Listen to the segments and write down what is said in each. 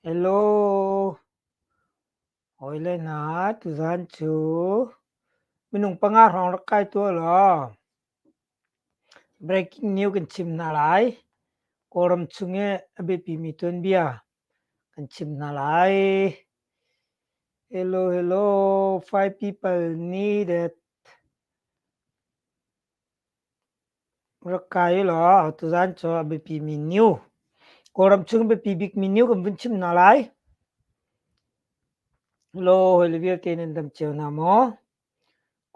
Hello, hawile hna, tuzaan cu minung panga hrawng rak kai tuah law breaking news kan chim hna lai. Kawlram chung i a biapimi tuanbia kan chim hna lai. Hello, hello, five people needed. Rak kai law tuzaan cu a biapimi new Kawlram chung biapi bikmi new kan vun chim hna lai. Law hawile vialte nan dam cio hna maw?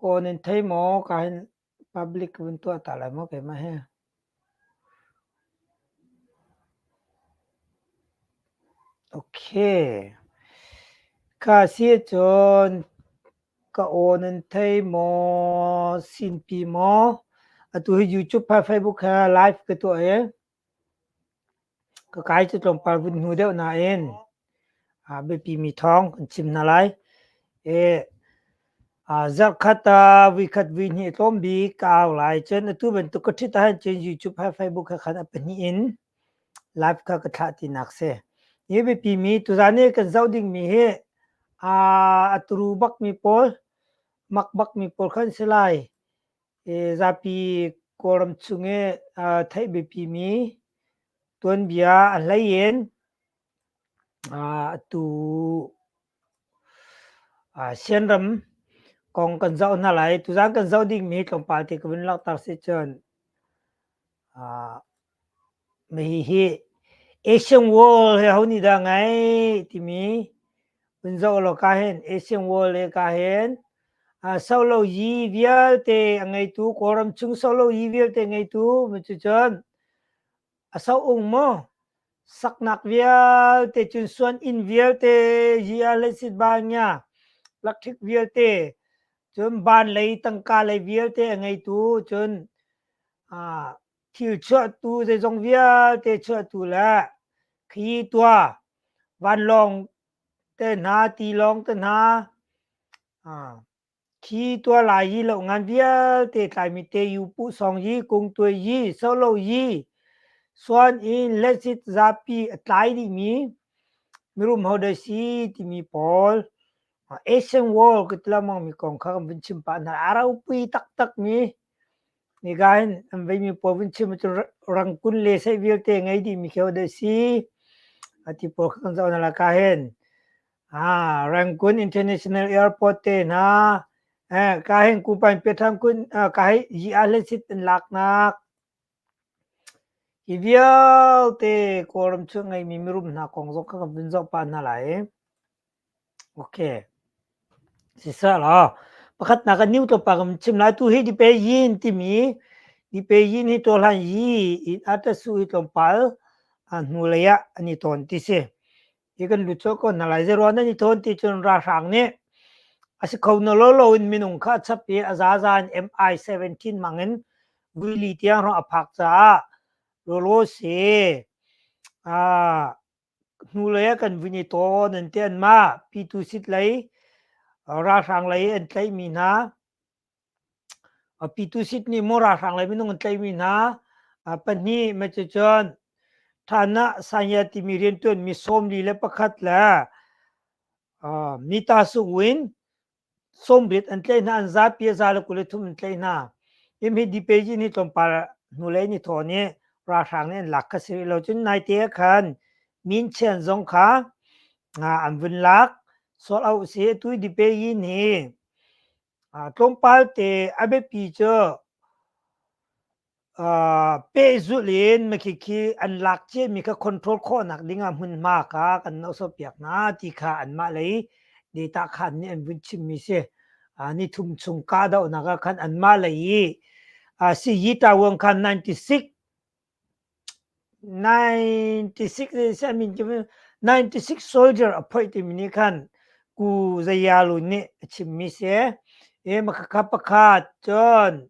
Kaw nan thei maw? Ka hin public vun tuah ta lai maw keimah hi? Okay. Kha si ahcun Ka aw nan thei maw? Sinpi maw? Atu hi YouTube ha Facebook ha live ka tuah i ka kai cu tlawmpal vun hnu deuh nain a biapimi thawng kan chim hna lai. E, zarhkhat ah vuikhat vuihnih tlawm bik ka au lai. Cun atu bantuk ka ṭhit ahhin cun YouTube ha Facebook ha khan a pahnih in live kha ka thlah tinak si. Hi biapimi tuzaan i kan zoh dingmi hi a turu bakmi pawl, mak bakmi pawl khan si lai. Zapi Kawlram chung i theih biapimi tuanbia a hlei in atu Sianram kong kan zoh hna lai. Tuzaan kan zoh dingmi tlawmpal te ka vun langhter si cun Hihi Asian World hi ho nih dah ngai timi vun zoh law ka hin Asian World he ka hin solo yi vialte a ngeitu Kawlram chung solo yi vialte ngeitu cucun a so ung maw saknak vialte cun suan inn vialte yi a leisit ba nya lakthik vialte cun ban lei tangka lei vialte a ngeitu cun Thil chuahtu zeizong vialte chuahtu le khi tuah vanlawng te hna, tilawng te hna, khi tuah lai yi lo ngan vialte tlaimi te yu pu song yi, kung tuai yi, solo yi, suan in letsit zapi a tlai dihmi mirum ho dai si timi pawl Asian World ka ti lengmang mi kong kha kan vun chim pah hna. A ropui taktak mi Nika hin an veimi pawl vun chim ahcun rangkun le seh vialte ngei dihmi khi dah si. Ati pawl kha kan zoh hna lai ka hin. Ah, Rangoon International Airport te hna, eh, ka hin Kupain Piathang kun, ka hi yi ah sit an laknak. Hi vialte Kawlram chung ngeimi mirum hna kong zong kha kan vun zoh pah hna lai. Okay. Siseh law, pakhatnak ah new tlawmpal kan chim lai. Tu hi Dipeyin timi Dipeyin hi Tawhlan yi in Atasu hi tlawmpal hnulei ah an i tawn ti si. Hi kan lut colh ko hna lai. Zeiruang nan i tawn ti cun ralhrang nih a si kho na lo loin minung kha a chap i a zaza in MI-17 hmang in vuili tiang hrawng a phak caah lawlaw si. Hnulei ah kan vun i tawn an ti anmah Pyitusit lei ralhrang lei an tlaihmi hna Pyitusit nih maw ralhrang lei minung an tlaihmi hna pahnih cucun Thanah Sanya timi rianṭuanmi 41 le Mita Sung Win 80 an tlaih hna, an zapi a 123 an tlaih hna. Hi Dipejin hi tlawmpal hnulei ni thawn i ralhrang nih an lak kha si rih lo. Cun naite ah khan Minchian zong kha an vun lak. Sual auh si. Atu Dipejin hi tlawmpal te a biapi cu Pehzulh in makhikhi an lak ciami kha control khawhnak dingah hmunhma kha kan nohsawhpiak hna ti kha anmah lei data khaan nih an vun chimmi si. Nithum chung kahdohnak ah khan anmah lei i Siyi Tawang khan 96 96 I mean 96 soldier a phoih timi nih khan Ku Zayalu nih a chimmi si. E makhakha pakhat cun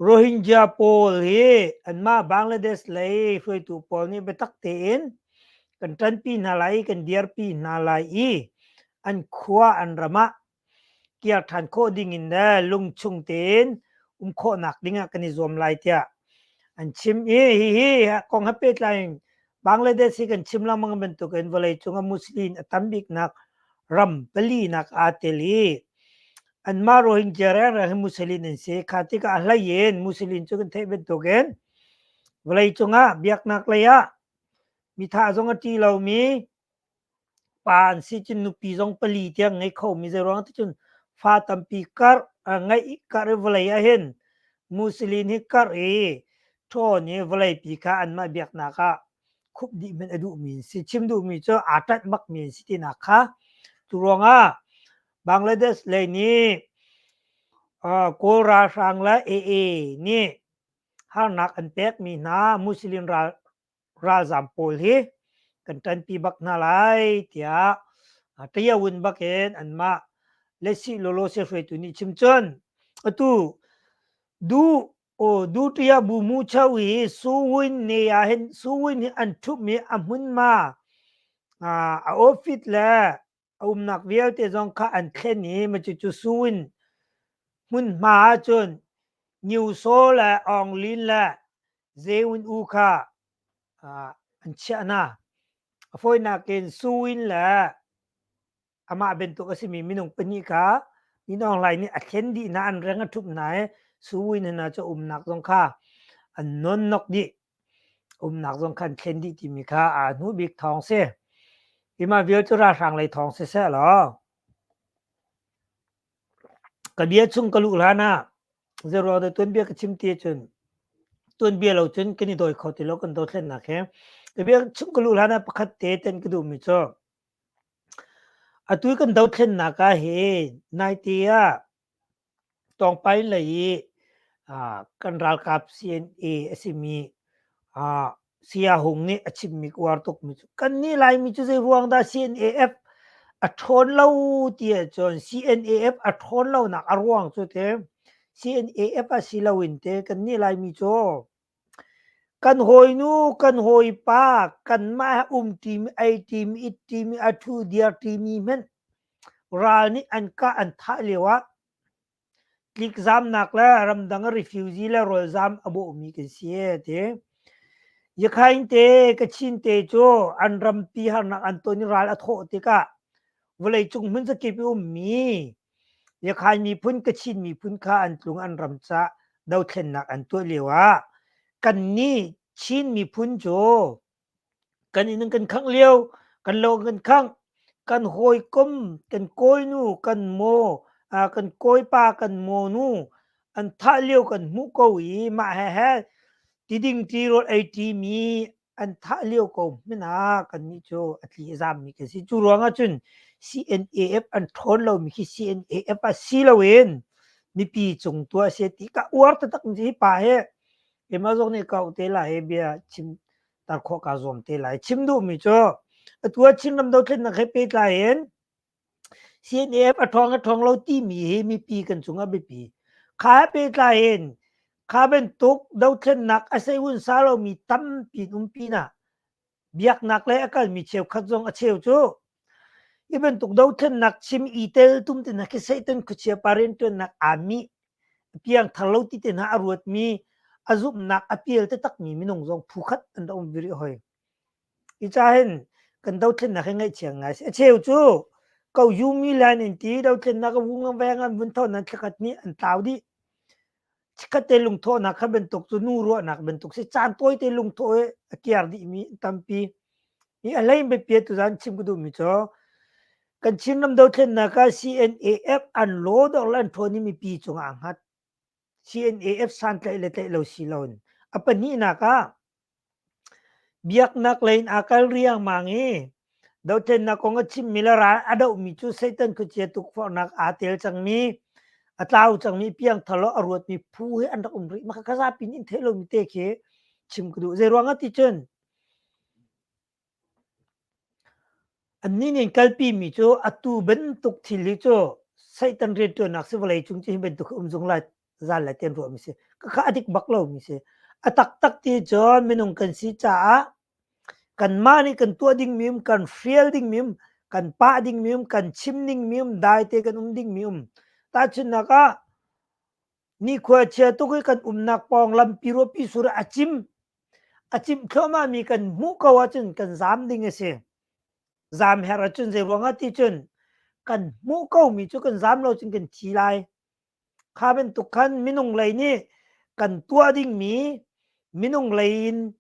Rohingya pawl hi anmah Bangladesh lei hruaitu pawl nih biatak tein kan ṭanpi hna lai i kan dirpi hna lai i an khua an ram ah kir ṭhan khawh dingin le lungchung tein um khawhnak dingah kan i zuam lai tiah an chim i hihi kong he pehtlai in. Bangladesh hi kan chim lengmang bantukin vawleicung ah Muslim a tam biknak ram palinak aa tel i anmah Rohingya rengreng hi Muslim an si. Kha tikah a hlei in Muslim cu kan theih bantukin vawleicung ah biaknak lei ah mithah zong a ṭih lomi pa an si cun nupi zong pali tiang ngei khomi zeiruang ti cun fa tampi karh ngeih karh i vawlei ah hin Muslim hi karh i ṭhawn i vawleipi kha anmah biaknak ah khup dih hmanh a duhmi an si. Chim duhmi cu aa ṭanh bakmi an si tinak kha. Tu ruangah Bangladesh lei nih Kawl ralhrang le AA nih harnak an pekmi hna Muslim ral ralzam pawl hi kan ṭanpi bak hna lai tiah tayawun bakin anmah lesi lolo se hruaitu nih chim cun atu du o du tia bu mu chau hi suwin ne ah hin suwin hi an ṭhupmi a hmunma a office le a umnak vialte zong kha an thlen i cucu Suwin hmunhma ahcun Newsaw le Aung Lin le Zewin U kha an chiah hna. A fawinak in Suwin le amah bantuk a simi minung pahnih kha Min Aung Hlaing nih a thlen dih hna, an reng a ṭhumh hna i Suwin hna cu umnak zong kha an nawnnok dih. Umnak zong khan thlen dih timi kha aa hnu bik thawng si. Hi mah vial cu ralhrang lei thawng siseh law ka bia chung ka luh hlan ah zeiruang dah tuanbia ka chim ti ahcun tuanbia lo cun kan i dawi kho ti lo kan dothlennak he. Ka bia chung ka luh hlan ah pakhat te ten ka duhmi cu atu kan dothlennak ah hin naite ah Tawngpai lei i kan ralkap CNA a simi Saya Hung nih a chimmi ka uar tukmi cu kannih Laimi cu zei ruang dah CNAF a ṭhawn lo ti ahcun CNAF a ṭhawn lonak a ruang cu te CNAF a si loin te kannih Laimi cu kan hawinu kan hawipa kanmah he um ṭimi ei ṭimi it ṭimi a ṭhu diar ṭimi hmanh ral nih an kah an thah lio ah tlikzamnak le ramdang ah refugee le rawlzam a bawhmi kan si a ti. Yakhain te Kachin te cu an rampi harnak an ton i ral a thawh tikah vawleicung hmun zakip i ummi Yakhain miphun Kachin miphun kha an tlung an ram ca dothlennak an tuah lio ah kannih Chin miphun cu Kan inn an kan khangh lio, kan lo an kan khangh, kan hawikom, kan kawinu, kan maw, kan kawipa, kan mawnu an thah lio kan hmuh ko i mah he he tiding tirawl ei ṭimi an thah lio ko hmanh ah kannih cu a tli a zammi kan si. Cu ruangah cun CNAF an ṭhawn lomi khi CNAF ah si loin mipi cung tuah a si ti ka uar taktak mi hi pa hi keimah zong nih ka auh te lai i bia chim tar khawh kaa zuam te lai. Chim duhmi cu atu ah Chinram dothlennak he pehtlai in CNAF a ṭhawng a ṭhawng lo timi hi mipi kan cung ah biapi. Kha he pehtlai in kha bantuk dothlennak a sei-un sa lomi tampi an um pinah biaknak lei a kalmi cheukhat zong a cheu cu hi bantuk dothlennak chim i tel tum te hna khi Satan khuachia pa rianṭuannak aa mih piangthar lo ti te hna a ruatmi a zumhnak a pial taktakmi minung zong phu khat an rak um ve rih hoi. Hi ca hin kan dothlennak hi ngaihchia ngai si. A cheu cu ko yumi lan in ti dothlennak a vung veng an vun tho nan thlakhat nih an tlau dih. Chikkhat te lungthawhnak kha bantuk cu nu ruahnak bantuk si. Caan tawi te lungthawh i a kiar dihmi an tampi. Hi a hlei in biapia tuzaan chim ka duhmi cu kan Chinram dothlennak ah CNAF an law dawr le an ṭhawn i mipi cungah aa hngat. CNAF santlaih le tlaih lo si loin. A pahnihnak ah Biaknak lei in aa kal riangmang i dothlennak kong a chimmi le ral a dohmi cu Satan khuachia tukforhnak aa tel cangmi, a tlau cangmi, piangthar lo a ruatmi phu hi an rak um rih. Mah kha zapi nih an theih lomi te khi chim ka duh. Zeiruang ah ti cun annih nih an kalpimi cu atu bantuk thil hi cu Satan rianṭuannak si vawleicung cu hi bantuk hi um zungzal zal le tian ruahmi si. Khakha a dik bak lomi si. A taktak ti cun minung kan si caah kanmah nih kan tuah dingmi um, kan hrial dingmi um, kan pah dingmi um, kan chim dingmi um, daite kan um dingmi um. Tahchunhnak ah nikhua chia tuk i kan umnak pawng lampi ruahpi sur a cim. A cimh thluahmahmi kan hmuh ko ahcun kan zaam ding a si. Zaam herh ahcun zei ruangah ti cun kan hmuh komi cu kan zaam lo cun kan thi lai. Kha bantuk khan minung lei nih kan tuah dingmi minung lei in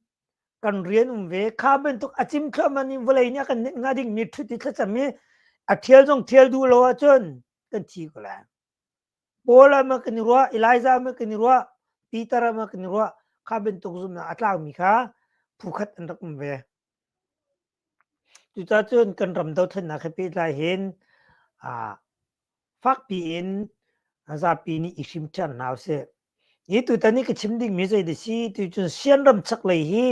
kan rian um ve. Kha bantuk a cim thluahmah in vawlei nih a kan nenh hnga dingmi ṭhut i thlacam i a ṭhial zong ṭhial duh lo ahcun kan thi ko lai. Paul ah ma kan i ruah, Elijah ma kan i ruah, Peter ah ma kan i ruah, kha bantuk zumhnak a tlakmi kha phu khat an rak um ve. Cucaah cun kan ram dothlennak he pehtlai hin aa fakpi in zapi nih i hrim ṭhan hna usih. Hi tutan i ka chim dingmi zei dah si ti cun Sianram chaklei hi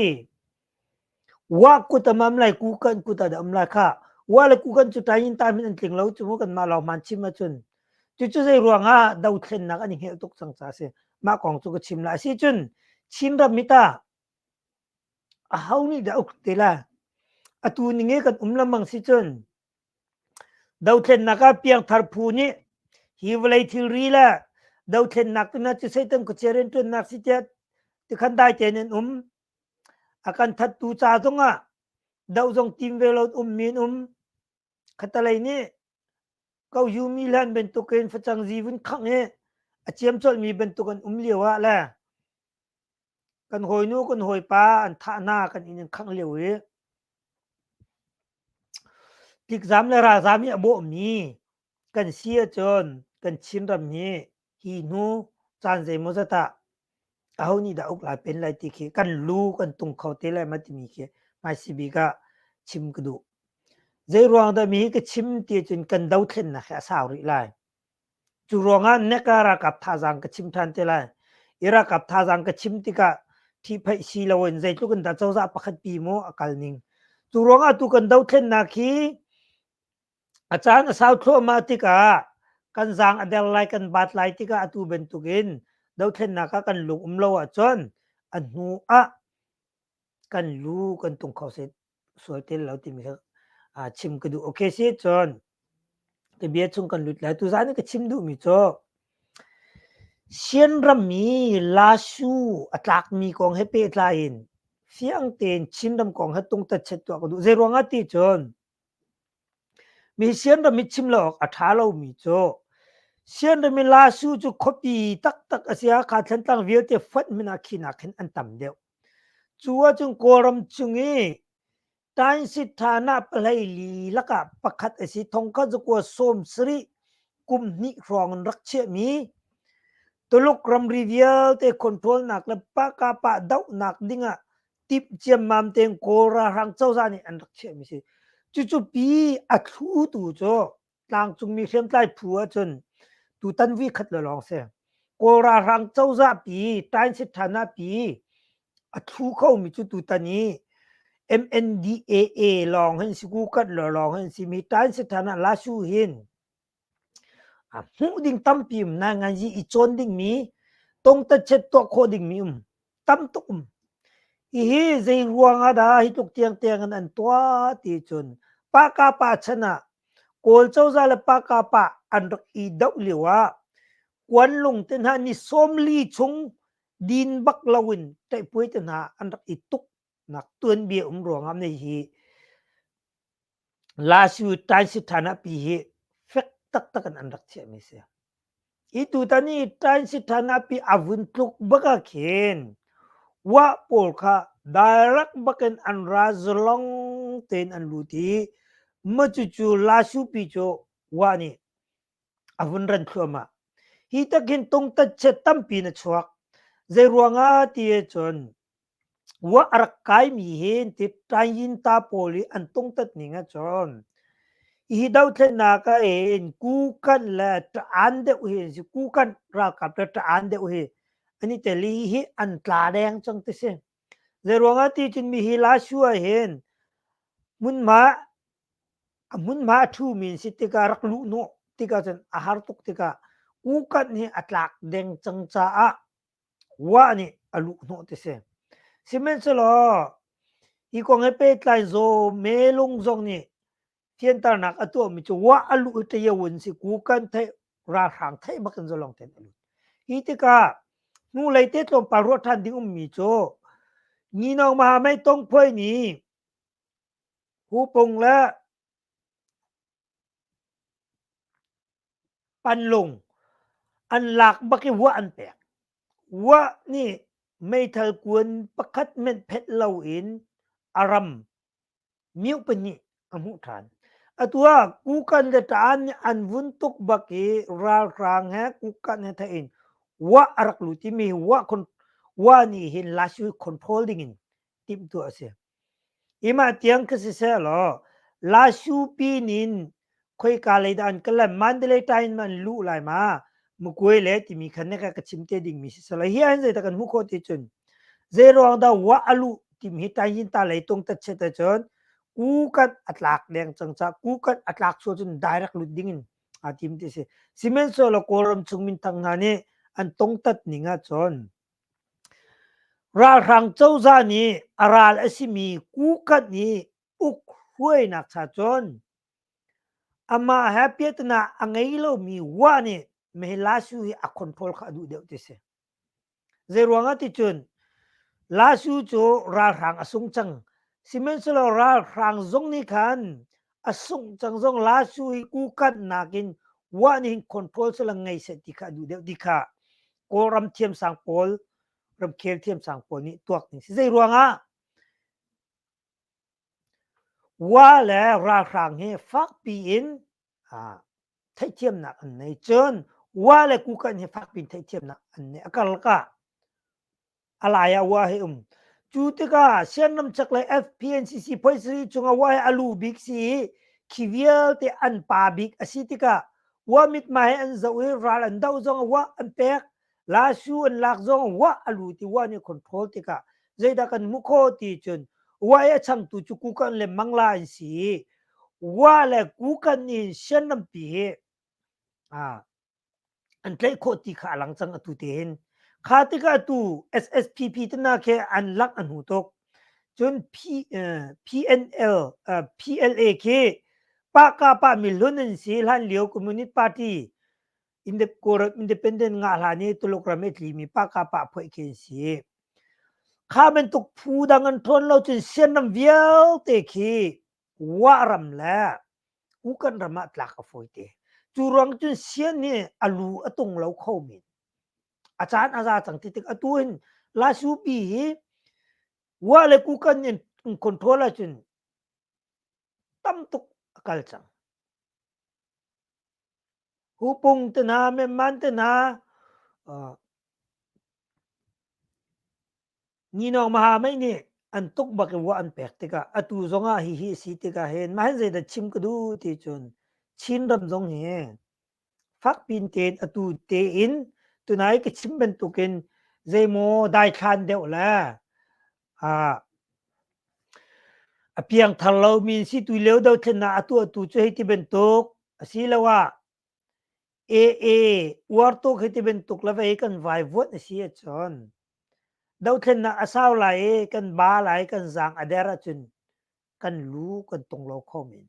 wa kut a mam lai kukan kut ah dah um lai kha. Wa le kukan cu tain ta min an tling lo cu mu kanmah lawng hmaan chim ahcun. Cucu zei ruangah dothlennak an i hngelh tuk cang caah a si. Mah kong cu ka chim lai. Asi cun Chinram hi tah aho nih dah uk te lai? Atu ning i kan um lengmang si cun Dothlennak ah piangthar phu nih hi vawlei thilri le dothlennak tuna cu Satan khuachia rianṭuannak si tiah tikhan dai tein an um. A kan thattu ca zongah doh zong tim ve lo ummi an um. Khatalei nih ko yumi hlan bantukin facang zi vun khangh i a ciam colhmi bantuk an um lio ah le kan hawinu kan hawipa an thah hna kan inn an khangh lio i Tlikzaam le ralzaam hi a bawhmi kan si ahcun kan Chinram hi hi hnu caan zeimawzat ah aho nih dah uk lai pen lai ti khi kan lu kan tung kho te lai ma timi khi hmaisi bik ah chim ka duh. Zeiruang dah mi hi ka chim ti ahcun kan dothlennak hi a sau rih lai. Cu ruangah Neka ralkap thazaang ka chim ṭhan te lai. I ralkap thazaang ka chim tikah ṭhihphaih si loin zeitluk in dah cozah pakhat pi maw a kal ning. Cu ruangah tu kan dothlennak hi a caan a sau thluahmah tikah kan zaang a der lai kan baat lai tikah atu bantukin dothlennak ah kan lung um lo ahcun a hnu ah kan lu kan tung kho set sual tel lo timi kha chim ka duh. Okay si cun ka bia chung kan lut lai. Tuzaan i ka chim duhmi cu Sianram i Lasu a tlakmi kong he pehtlai in fiang tein Chinram kong he tungtatchet tuah ka duh. Zei ruangah ti cun mi Sianram i chim lo awk a ṭha lomi cu Sianram i Lasu cu khuapi taktak a si a kha Thlantlang vialte fonh hmanh ah khi nak hin an tam deuh. Cu ahcun Kawlram chung i Tainsit-ṭhanah pahlei lakah pakhat a si. Thongkhat zakua 70 kum hnih hrawng in rak chiahmi Tuluk ramri vialte controlnak le pakapa dohnak dingah timh ciammam tein Kawl ralhrang cozah nih an rak chiahmi si. Cucu pi a thlutu cu tlangcungmi hriamtlai phu ahcun tutan vi khat le lawng si. Kawl ralhrang cozah pi Tainsit-ṭhanah pi a thlu khomi cu tutan i MNDAA lawng hin si kukat lawng hin si mi Tainsit-ṭhanah Lasu hin a hmuh ding tampi um na ngan yi i cawn dingmi tongtachet tuah khawh dingmi um tam tuk um. Hihi zei ruang ah dah hi tluk tiangtiang in an tuah ti cun Pakapa chan ah Kawl cozah le Pakapa an rak i doh lio ah Kuanlung te hna ni 40 chung din bak loin ṭaihpuai te hna an rak i tuk nak tuanbia um ruangah ne hi Lasu Taisithana pi hi fek taktak in an rak chiahmi si. Hi tutan i Taisithana pi a vun tluk bak ah khin wah pawl kha direct bakin an ra zalong tein an lut i ma cucu Lasu pi cu wah nih a vun ran thluahmah. Hi tak hin tungtatchet tampi na chuak. Zei ruangah ti cun Wa a rak kaimi hin ti Taiyinta pawl i an tungtat ning ahcun hi dothlennak ah hin Kukan le Ṭa'an deuh hi an si. Kukan ralkap le Ṭa'an deuh hi an i tel i hihi an tla deng cang ti si. Zeiruangah ti cun mihi Lashu ah hin hmunhma a hmunhma a ṭhumi an si tikah rak luh hnawh tikah cun a har tuk tikah Kukan hi a tlak deng cang caah Wah nih a luh hnawh ti si. Sihmanhsehlaw hi kong he pehtlai Zaw Melung zong nih fianternak a tuahmi cu wah a luh hi ṭayawun si kukan theih ralhrang theih bak in zalong tein a lut. Hi tikah hnulei te tlawmpal ruah ṭhan ding ummi cu Nginawng Mahamei Tongphuai nih Hupung le Panlung an lak bak i wah an pek. Wah nih meithal kuan pakhat hmanh phet loin a ram mioh pahnih a hmuh ṭhan. Atu ah Kukan le Ṭaan nih an vun tuk bak i ralhrang he Kukan he theih in wah a rak lut i mi wah wah nih hin Lashu control ding in timhtuah a si. Hi mah tiang khi siseh law Lashu pin in khoika lei dah an kal lai Mandalay Time an luh lai ma Mukuai le timi khan ne ka chim te ding mi si sala hi an zei ta kan hmuh khawh ti cun zei ruang dah wa a luh timi hi tayin ta lei tung tat chet ahcun kukat a tlak deng cang ca kukat a tlak sual cun direct lut ding in aa tim ti si sihmanhsehlaw Kawlram chung minthang hna nih an tongtat ning ahcun ralhrang cozah nih a ral a simi kukat nih uk hruainak cha cun amah he piahtana a ngei lomi wa nih Mehelasu hi a control kha a duh deuh ti si. Zeiruangah ti cun Lasu cu ralhrang a sung cang. Sihmanhsehlaw ralhrang zong nih khan a sungh cang zong Lasu hi kukannak in wah nih hin control sila ngei seh ti kha a duh deuh ti kha Kawlram thiamsang pawl ramkhel thiamsang pawl nih tuak ding si. Zeiruangah Wa le ralhrang hi fakpi in theihthiamnak an nei. Cun wa le kukan hi fakpi in theihthiamnak an nei. A karlak ah a lai ah wa hi um. Cu tikah Sianram chaklei FPNCC phoisari chungah wa hi a lu bik si i khi vialte an pa bik a si tikah wa mithmai an zoh i ral an doh zong ah wa an pek Lasu an lak zong wah a lut i wah nih control tikah zeidah kan hmuh khawh ti cun wah i a changtu cu kukan le mangla an si i wah le kukan nih Shan rampi hi an tlaih khawh ti kha a lang cang atu te hin. Kha tikah atu SSPP tana khi an lak an hu tuk. Cun P, PNL, PLA khi pa ka pa mi hlun an si hlan lio Communist Party Kawlram independent ngah hlan i Tuluk ram i tlimi pa-ka-pa phoih khi an si. Kha bantuk phu dang an ṭhawn lo cun Sian ram vialte khi Wah ram le Ukan ram ah tlak a fawi te. Cu ruang cun Sian hi a lu a tung lo kho men. A caan a za cang ti tik atu hin Lasupi hi Wah le Kukan in control ahcun tam tuk a kal cang. Hupung te hna, memman te hna, Ninawng Mahamei nih an tuk bak i wa an pek tikah atu zongah hihi a si tikah hin mah hin zeidah chim ka duh ti cun Chinram zong hi fakpin tein atu tein tunai ka chim bantukin zeimaw daithlan deuh le a piangthar lomi si tu lio dothlennak a tuahtu cu hei ti bantuk asiloah AA uar tuk hei ti bantuk le vei kan vaivuanh a si ahcun dothlennak a sau lai i kan ba lai kan zaang a der ahcun kan lu kan tung lo kho men.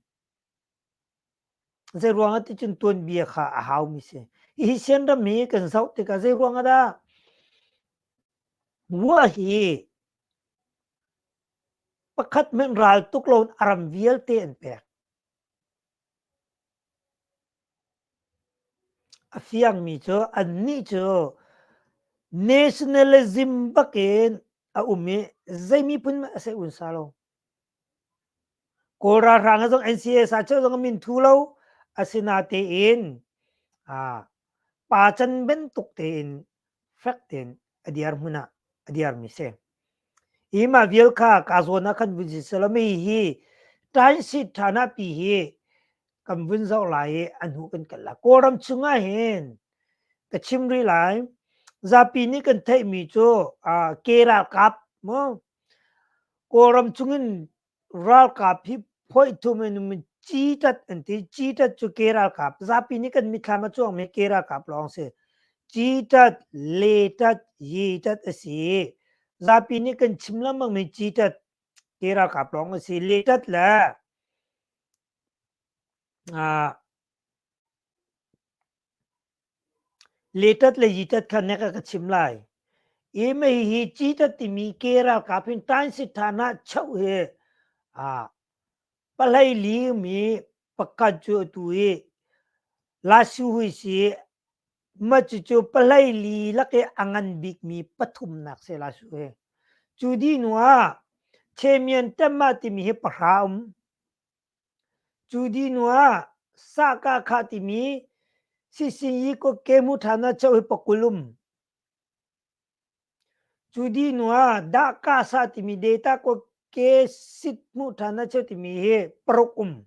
Zeiruang ah ticun tuanbia kha a haumi si. Hi Sianram hi kan zoh tikah zeiruang ah dah Wah hi pakhat hmanh ral tuk lo in a ram vialte an pek. A fiangmi cu annih cu nationalism bakin a um i zei miphun hmanh a seh unsa lo. Kawl ralhrang zong NCA sa cheu zong a min thu lo. Asinatein pa can bantuk tein fek tein a diar hmun ah a diarmi si. Hi mah vial kha ka zawn ah khan vun si selaw mi hi ṭainsit ṭhan ah pi hi kan vun zoh lai i a hnu kan kal lai. Kawlram chungah hin ka chim rih lai. Zapi nih kan theihmi cu ke ralkap mu Kawlram chungin ralkap hi phoih thum in Citat an ti. Citat cu ke ralkap. Zapi nih kan mitthlam a cuangmi ke ralkap lawng si. Citat, letat, yitat a si. Zapi nih kan chim lengmangmi citat ke ralkap lawng a si. Letat le Letat le yitat kha nek ah ka chim lai. I mei hi cita timi ke ralkap hin Tansi Thana chauh hi palei li mi pakhat cu atu i Lasu hui si ma cucu palei li lak i a ngan bikmi pathumnak si Lasu hi. Cu dih hnu ah Chemian Temma timi hi pahra um. Cu dih hnu ah Sahkahkhah timi Sisinyi Kemu Thana chauh hi pakul um. Cu dih hnu ah Dahkasa timi data ke sit hmuh ṭhan a cheu timi hi paruk um.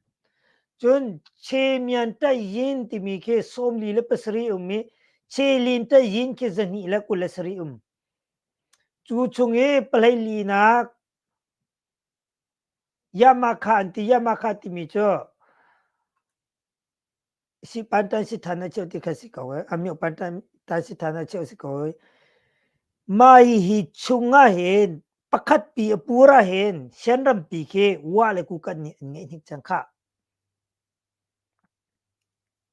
Cun Chemian Tayin timi khi 47 um i Chelin Tayin khi 227 um. Cu chung i palei linak Yamakha an ti. Yamakha timi cu Sipan tan si than a cheu ti kha si ko e. Amyo pan tan tan si than a cheu si ko e. Mai hi chungah hin pakhat pi a pur ah hin Shan pi khi wa le ku kan nih an ngeih hnik cang kha.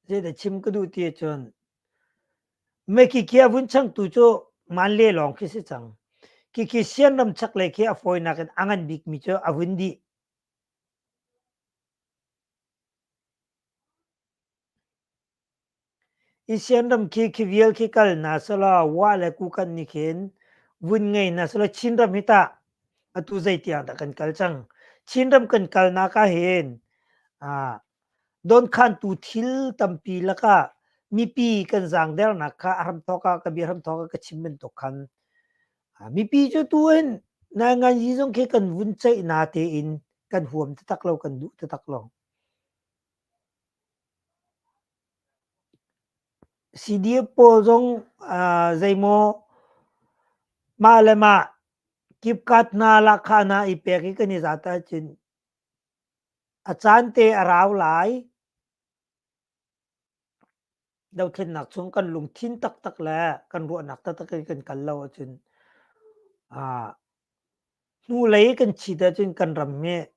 Zeidah chim ka duh ti ahcun Meki khi a vun changtu cu man le lawng khi si cang. Khi khi Sian ram chaklei khi a fawinak in a ngan bikmi cu a vun dih. Asian ram khi khi vial khi kal hna selaw Wa le Kukan nih khin vun ngei hna selaw Chinram hi tah atu zeitiang dah kan kal cang. Chinram kan kalnak ah hin donkhantu thil tampi lakah mipi kan zaangdernak kha a hramthawk ah ka bia hramthawk ah ka chim bantuk khan mipi cu tu hin nainganzi zong khi kan vun ceih na tein kan huam taktak lo kan duh taktak lo. CDF pawl zong zeimaw mah le mah kipkat hna lahkhah hna i pek i kan i zat ahcun a caan te a rau lai. Dothlennak chung kan lungthin taktak le kan ruahnak taktak in kan kal lo ahcun hnulei kan chit ahcun kan ram hi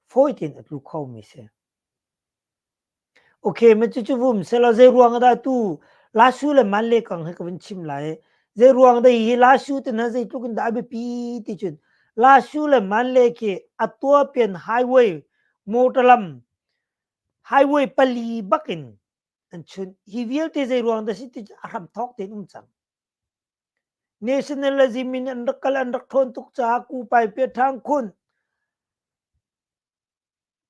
fawi tein a tlu khomi si. Okay, ma cucu vum selaw zei ruang dah tu Lasu le Manle kong hi ka vun chim lai. Zei ruang dah hi Lasu te hna zeitluk in dah a biapi ti cun Lasu le Manle khi a tuapian highway motor lam highway pali bak in an chunh. Hi vialte zei ruang dah si ti a hram thawk tein um cang. Nationalism in an rak kal an rak ṭhawn tuk caah Kupai Piathang khun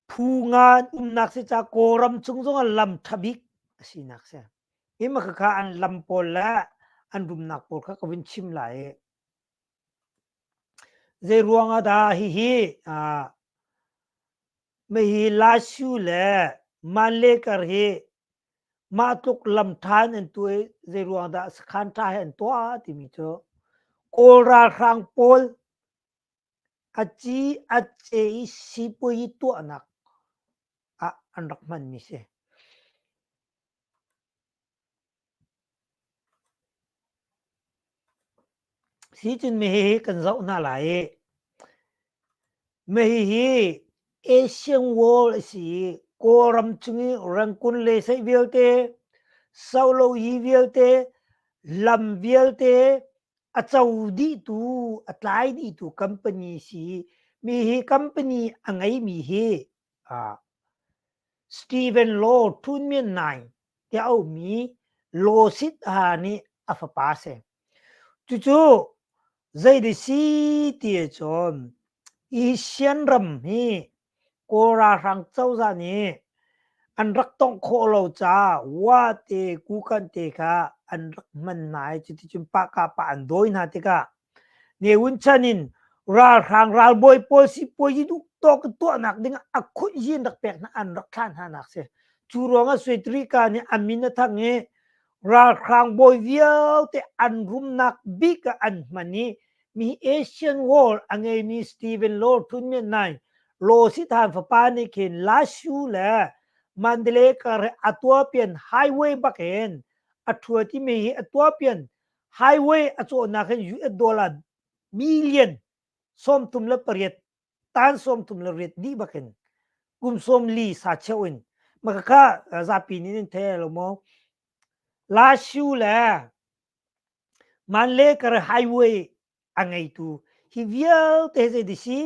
phu nga an umnak si caah Kawlram chung zongah lam ṭha bik a sinak si. Hi ma khakha an lam pawl le an rumnak pawl kha ka vun chim lai i zei ruang ah dah hihi hihi Lashu le Manlekar hi mah tluk lam ṭha in an tuah i zei ruang dah sakhan ṭha he an tuah timi cu Kawl ralhrang pawl A ci a ce i sipuazi tuahnak ah an rak hmanmi si. Sicun hihi kan zoh hna lai i hihi Asian World a si i Kawlram chung i Rangoon le saih vialte, Soloyi vialte, lam vialte, a co dihtu a tlai dihtu company si mi hi company a ngeimi hi Stephen Law Thun Myint Naing tiah auhmi Law Sit Ha nih a fapa a si. Cucu zei si ti ahcun Asian ram hi Kawl ralhrang cozah nih an rak tongh khawh lo caah Wa te Kukan te kha an rak hman hna i cuticun pahkah an dawi hna tikah Ne Win chan in ralhrang ralbawi pawl sipuazi duh tawk in tuahnak ding ah a khunhzi an rak pek hna an rak thlah hna nak si. Cu ruangah Suetrika nih a min a thang i ralhrang bawi vialte an rumnak bik ah an hman i mi Asian World a ngeimi Stephen Law Htun Myint Naing Law Sithan fapa nih khin Lashu le Mandalay kar hi a tuapian highway bak in a ṭhua timi hi a tuapian highway a cawhnak hin US dollar million 38 tan 38 dih bak in kum 40 sa cheu in maka kha zapi nih nan thei lo maw Lashu le Mandalay kar highway. A ngeitu hi vialte zei ti si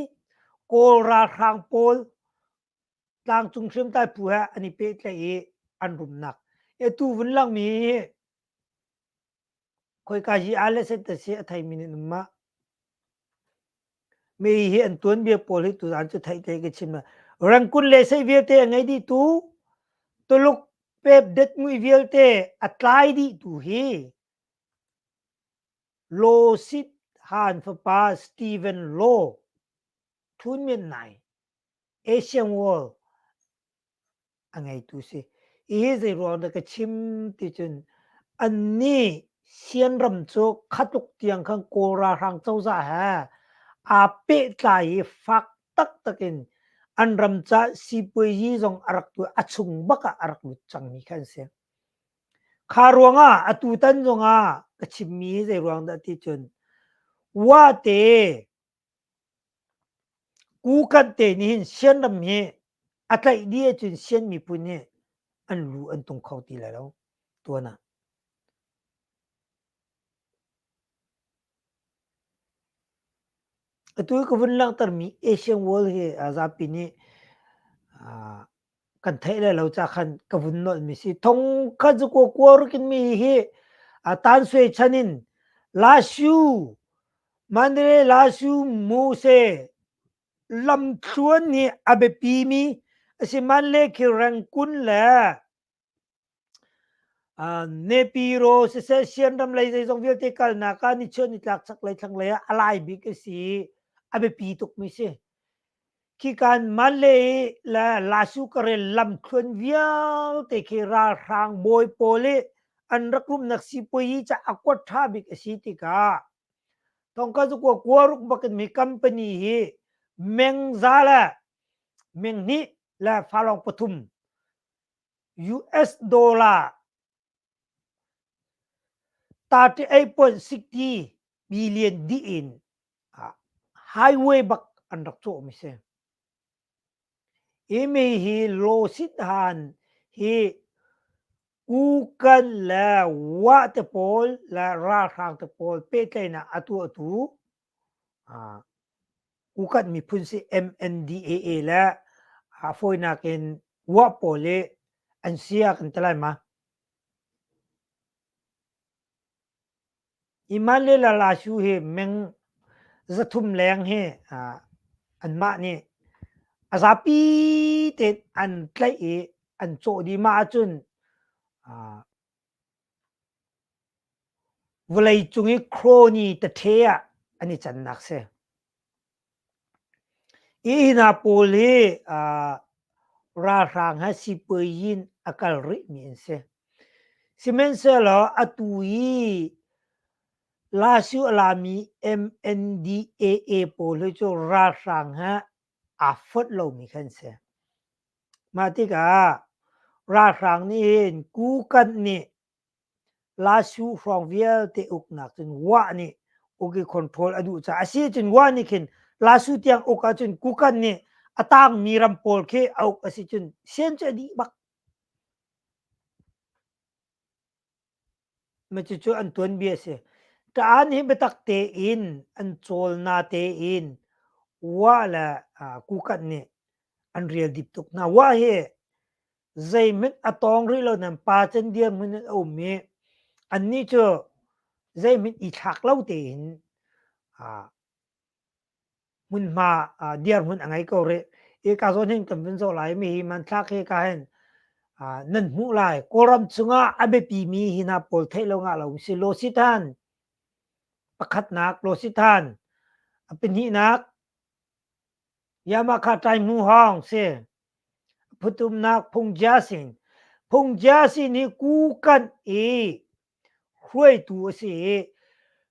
Kawl ralhrang pawl tlangcung hriamtlai phu he an i pehtlaih i an rumnak. Atu vun langmi hi khoika hi a le set si a theimi nih um ma. Mi hi an tuanbia pawl hi tuzan cu theih te ka chim. Rangkun le sei vialte a ngei dih tu Tuluk pep det mui vialte a tlai dih tu hi Law Sit Han fapa Stephen Law Thun Myint Nai Asian World a ngeitu si. Hihi zei ruang dah ka chim ti cun annih Sianram cu khatluk tiang khan Kawl ralhrang cozah he aa pehtlai i fak taktak in an ram ca sipuazi zong a rak tu a chung bak ah a rak lut cangmi kha an si. Kha ruangah atutan zongah ka chimmi hi zei ruang dah ti cun Wate Kukanh te nih hin Sianram hi a tlaih dih ahcun Sian miphun hi an lu an tung kho ti lai lo tuan ah. Atu i ka vun langhtermi Asian World hi zapi nih kan theih le lo ca khan ka vun nolhmi si. Thong kha cu kua kua rukin mi hi tan sui chan in Lashu Mandalay Lashu Muse lamthluan nih a biapi mi a si Mandalay khi Rangoon le Nepiro siseh Sianram lei zeizong vialte kalnak ah nichuah nitlak chaklei thlanglei ah a lai bik a si i a biapi tukmi si. Khikan Malay le Lasukare lamthluan vialte khi ralhrang bawi pawl i an rak rumnak sipuayi ca a kuat ṭha bik a si tikah thongka cu kua kuaruk bak in mi company hi mengza le menghnih le falong pathum US dollar 38.60 billion dih in highway bak an rak cawhmi si. Hi mi hi lawsit han hi Kukan le Wah te pawl le ralhrang te pawl pehtlaihnak a tuahtu Kukan miphun si MNDAA le a fawinak in Wah pawl i an si ah kan ti lai ma. Iman le Lashu hi meng 300 leng hi anmah nih a zapi tein an tlaih i an cawh dih. Mah ahcun vawleicung i crony tathe ah an i cannak si. Hi hna pawl hi ralhrang he sipuayi in a kal rihmi an si. Sihmanhsehlaw atu i Lasio a lami MNDAA pawl hi cu ralhrang he aa fonh lomi kha an si. Mah tikah ralhrang nih hin Kukanh nih Lasu hrawng vialte uknak cun Wah nih uk i control a duh caah a si cun Wah nih khin Lasu tiang uk ahcun Kukan nih a tangmi ram pawl khi a uk a si cun sian cu a dih bak. Ma cucu an tuanbia a si. Taan hi biatak tein an cawl na tein Wah le Kukan nih an rial dip tuk hna. Wah hi zeihmanh a tawng rih lo nain pa can dirhmun in a um i annih cu zeihmanh i thlak lo tein hmunhma dirhmun a ngei ko rih. Hi ka zawn hin kan vun zoh lai mi hi hmanthlak hi ka hin nan hmuh lai. Kawlram chungah a biapimi hi hna pawl theih lo ngah lo si Lawsithan pakhatnak Lawsithan a pahnihnak Yamaka Taihmu Hawng si. Phutumnak Phungjia sin. Phungjia sin hi Kukanh i hruaitu a si i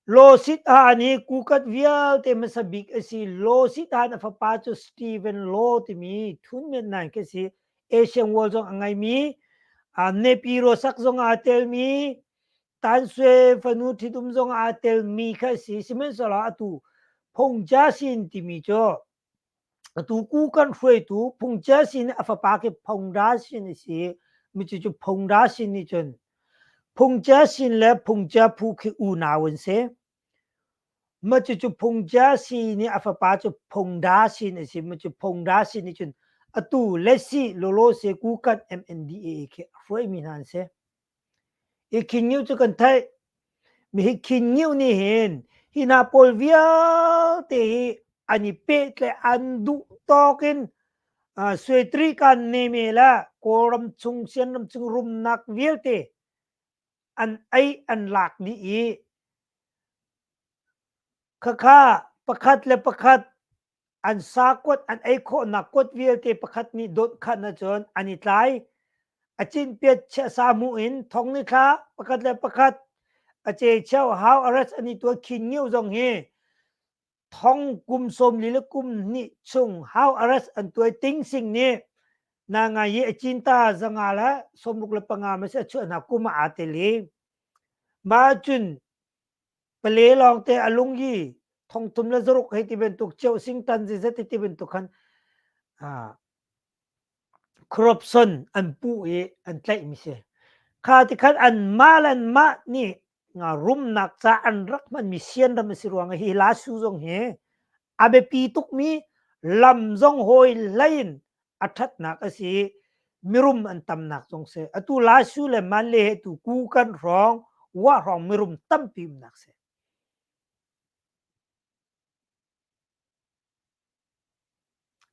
Lawsit Han hi Kukanh vialte hmasa bik a si. Lawsit Han a fapa cu Stephen Law timi Thun Myint Naing khi a si. Asian World zong a ngeimi, Nepiro sak zong aa telmi, Tan Swe fanu ṭhitum zong aa telmi kha a si. Sihmanhsehlaw atu Phungjia sin timi cu atu ku kan hruaitu Phungcia sin a fapa khi Phongda sin a si. Micu cu Phongda sin nih cun Phungcia sin le Phungcia phu khi unau an si. Mah cucu Phungja Si nih a fapa cu Phungda Sin a si. Mah cu Phungda Sin nih cun atu Lesi Lolose Kukan MNDAA khi a hruaimi hna an si. Hi Khin Ngiu cu kan theih. Mi hi Khin Ngiu nih hin hi hna pawl vialte hi an i pehtlaih an duh tawk in Suetri kan neme le Kawlram chung Sianram chung rumnak vialte an ei an lak dih i khakha pakhat le pakhat an sa kuat an ei khawhnak kuat vialte pakhat nih dawt khan ahcun an i tlai. A cinpiat chiahsa hmuh in thong ni thla pakhat le pakhat a ce cheu hau arrest an i tuah khin ngiu zong hi thong kum 42 le kum hnih chung hau arrest an tuai ting sing nih na ngai i a cinta zanga le 65 ma si a chuah hna kum ah aa tel i mah cun pale lawngte a lung i thong thum le zaruk hei ti bantuk cheu sing tan zizat ti bantuk khan corruption an puh i an tlaih mi si. Kha ti khan an mah le an mah nih nga rumnak ca an rak hman mi sian ram a si ruang hi la su zong hi a biapi tuk mi lam zong hawi hlei in a ṭhatnak a si i mirum an tamnak zong si. Atu la su le man le he tu ku kan hrawng wa hrawng mirum tampi umnak si.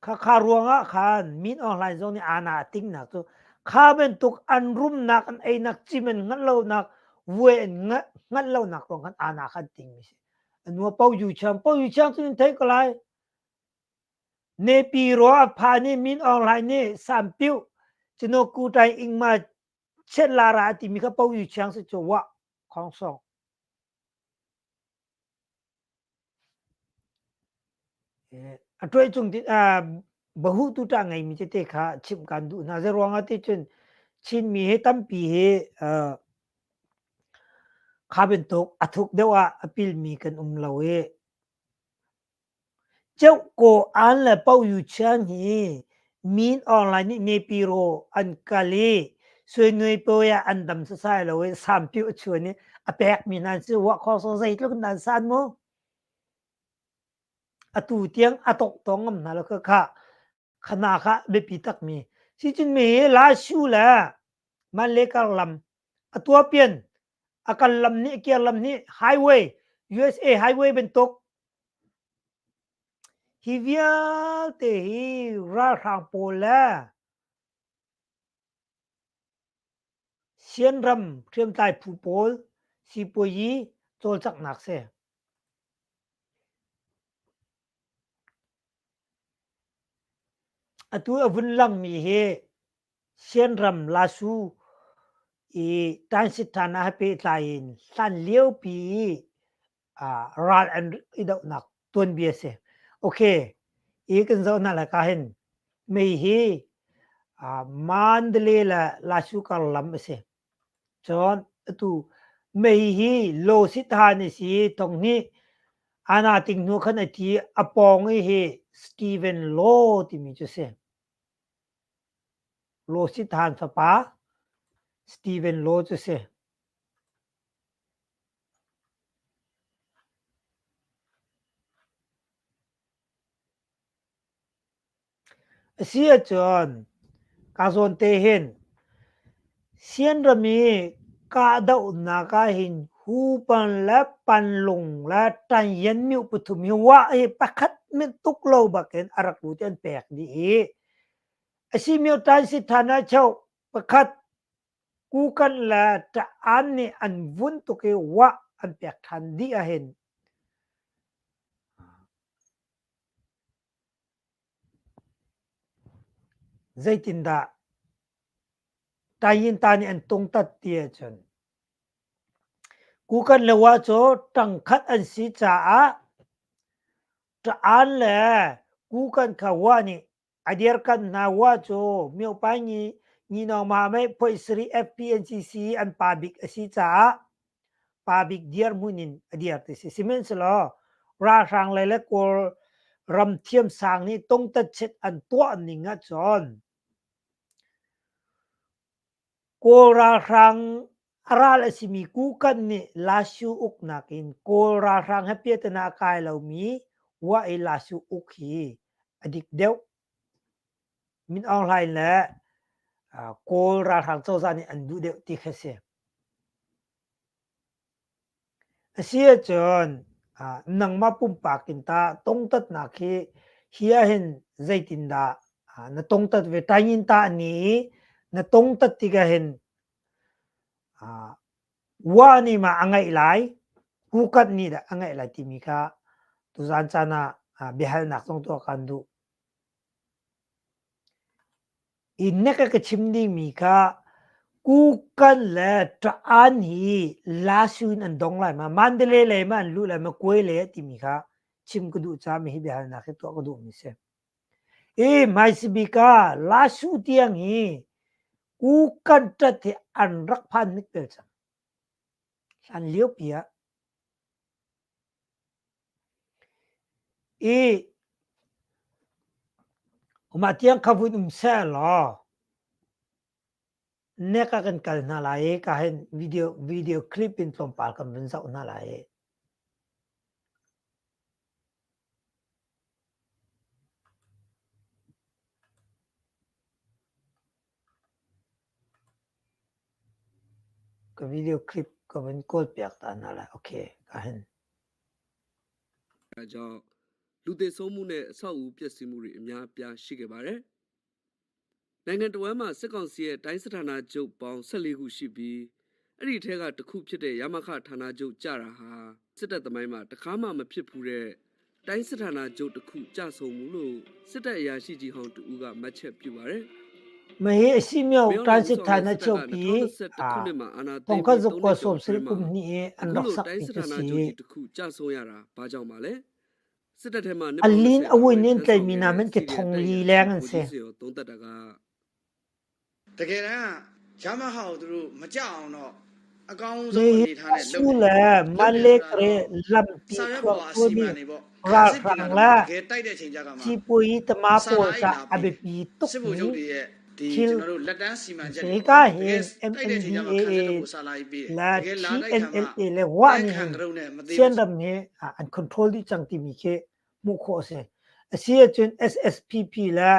Khakha ruangah khan Min Aung Hlaing zong nih aana a tingnak cu kha bantuk an rumnak an einak cim an hngalh lonak vuai an hngalh lonak ruang khan aana kha an tingmi si. Anua Po Yu Chiang Po Yu Chiang cu nan theih ko lai. Nepi ro a phan i Min Aung Hlaing nih Sampiu Cino Kutai Ingma Chet Lara a timi kha Po Yu Chiang si cu wah khong song. A ṭuai cung bahu tu ṭah ngeimi tete kha chimh kaan duh hna. Zeiruang ah ti cun Chinmi hi tampi hi kha bantuk a thuk deuh ah a pilmi kan um lo i Ceuhkaw An le Poh Yu Chiang hi Min Aung Hlaing nih Nepiro an kal i Suinui Pawi ah an dam sasai lo i sampiu a chuan i a pekmi hna an si. Ruah khawh sawh zeitluk in dah an san mu? Atu tiang a tawnghtawng ngam hna lo kha kha khana kha biapi takmi. Sicun mi hi Lashu le Manle kar lam a tuapian a kal lam nih a kir lam nih highway USA highway bantuk hi vialte hi ralhrang pawl le Sianram hriamtlai phu pawl sipuayi cawlcanghnak si. Atu a vun langmi hi Sianram Lasu i Tansit Thana he pehtlai in hlan liopi i ral an i dohnak tuanbia si. Okay, i kan zoh hna lai ka hin mei hi Mandalay le Lasu kar lam a si. Cun atu mei hi Losithan a si i thong hnih ana ting hnu khan a thi a pawng i hi Stephen Law timi cu si. Losithan fapa Stephen Law cu si. A si ahcun ka zawn te hin Sianram i kahdohnak ah hin Hupan le Panlung le Tanyan myo pathum hi wah hi pakhat hmanh tuk lo bakin a rak lut i an pek dih i a si myo tan si than ah cheu pakhat Kukan le Ṭa'an nih an vun tuk i wah an pek ṭhan dih ahhin Zeitindah Tayinta nih an tungtat ti ahcun Kukan le Wa cu ṭangkhat an si caah Ṭa'an le Kukan kha Wa nih a dirkanh hna. Wa cu Myopai Nginawng Mahamei Phoihsari FPNCC an pa bik a si caah pa bik dirhmun in a dir ti si. Sihmanhsehlaw ralhrang lei le Kawl ram thiamsang nih tungtatchet an tuah ning ahcun Kawl ralhrang A ral a simi Kukan nih Lashu uknak in Kawl ralhrang he piahtana a kai lomi Wa i Lashu uk hi a dik deuh. Min Aung Hlaing le Kawl ralhrang cozah nih an duh deuh ti khi a si. A si ahcun nangmah pumpak in tah tongtatnak hi hi ahhin zeitindah na tongtat ve? Taingin tah ni i na tongtat tikah hin wa nih ma a ngeih lai, kukat nih dah a ngeih lai timi kha tuzaan caan ah biahalnak zong tuah kaan duh. Inn ka ka chim dingmi kha Kukan le Ṭa'an hi Lasu in an dong lai ma, Mandalay lei ma an luh lai ma, Kuai lei ah timi kha chim ka duh caah mi hi biahalnak hi tuah ka duhmi si. I hmaisabik ah Lasu tiang hi Kukan ṭat hi an rak phan hnik bel cang. Hlan liopi ah. I mah tiang kha vun um seh law nek ah kan kal hna lai i ka hin video clip in tlawmpal kan vun zoh hna lai i. Ka video clip ka vun kawl piak ta hna lai. Okay, ka hin. ဒါကြောင့်လူသေဆုံးမှုနဲ့အဆောက်အဦပျက်စီးမှုတွေအများအပြားရှိခဲ့ပါတယ်။နိုင်ငံတော်ဝန်မှစစ်ကောင်စီရဲ့တိုင်းစစ်ဌာနချုပ်ပေါင်း14ခုရှိပြီးအဲ့ဒီထဲကတစ်ခုဖြစ်တဲ့ရမခဌာနချုပ်ကြတာဟာစစ်တပ်သမိုင်းမှာတစ်ခါမှမဖြစ်ဘူးတဲ့တိုင်းစစ်ဌာနချုပ်တစ်ခုကြဆုံမှုလို့စစ်တပ်အရာရှိကြီးဟောင်းတူကမှတ်ချက်ပြုပါတယ်။ မဟေအရှိမြောက်တိုင်းစစ်ဌာနချုပ်ပြီး 2021ခုနှစ်မှာအာဏာသိ thong မ်း kha ပြီး zuk 3 kwa နှစ်ကျော som ် sri အတွင်းမှာ kum ni e an အခု rak sak လိုတိုင်း mi chu စစ်ဌာန si ချုပ်ကြီးတစ်ခုကြဆုံးရတာဘာကြောင့်ပါလဲစစ်တပ်ထဲမှာနှစ် အ ပေါင်း လင်း 20 အဝင်း တာ နင်းတိုင် ဝန် မီနာမန် ထမ်း ကထုံ ဆောင်ခဲ့ လီ တဲ့ လန်းန်စေ စီရောသုံးသက်တာက တကယ်တမ်းကဂျာမဟာကိုသူတို့မကြအောင်တော့အကောင်း မေ ဆုံးအနေထားနဲ့ ဆူ လုပ်တယ် လာမ လုပ်တယ် လေ ဆိုတာ ကရေ တော့ လမ်ပီ စာရွက် ထွာ ပေါ်အစီ ကိုမီ မံတွေပေါ့ ရာ ခံစစ် ဖရ ပြင်တာ န်လာ တော့တကယ်တိုက်တဲ့အချိန်ကြကမှ စီပွီတမာ စာ ပို လာ စာ ကြီးလာ အဘ ပေးတယ် ပီတု စစ်ဗိုလ် မီ ချုပ်တွေရဲ့ဒီ ချီလ ကျွန်တော်တို့လက်တန်းစီမံချက် စေ တွေ က ပေါ့ ဟ တက င် ယ်တိုက်တဲ့အချိန်ကြမှာခံ MNDAA စစ်တို့ကိုစာလာကြီးပေးတယ် လာ တကယ်လာတိုက်ခံမှာ TNLA လေဝါ တိုက် နီဟင် ခံကြုံနဲ့မသေး เชียน ဘူး ดำนี้อัน control ที่จังที่มีเคมุโคเซเสียจน SSPP และ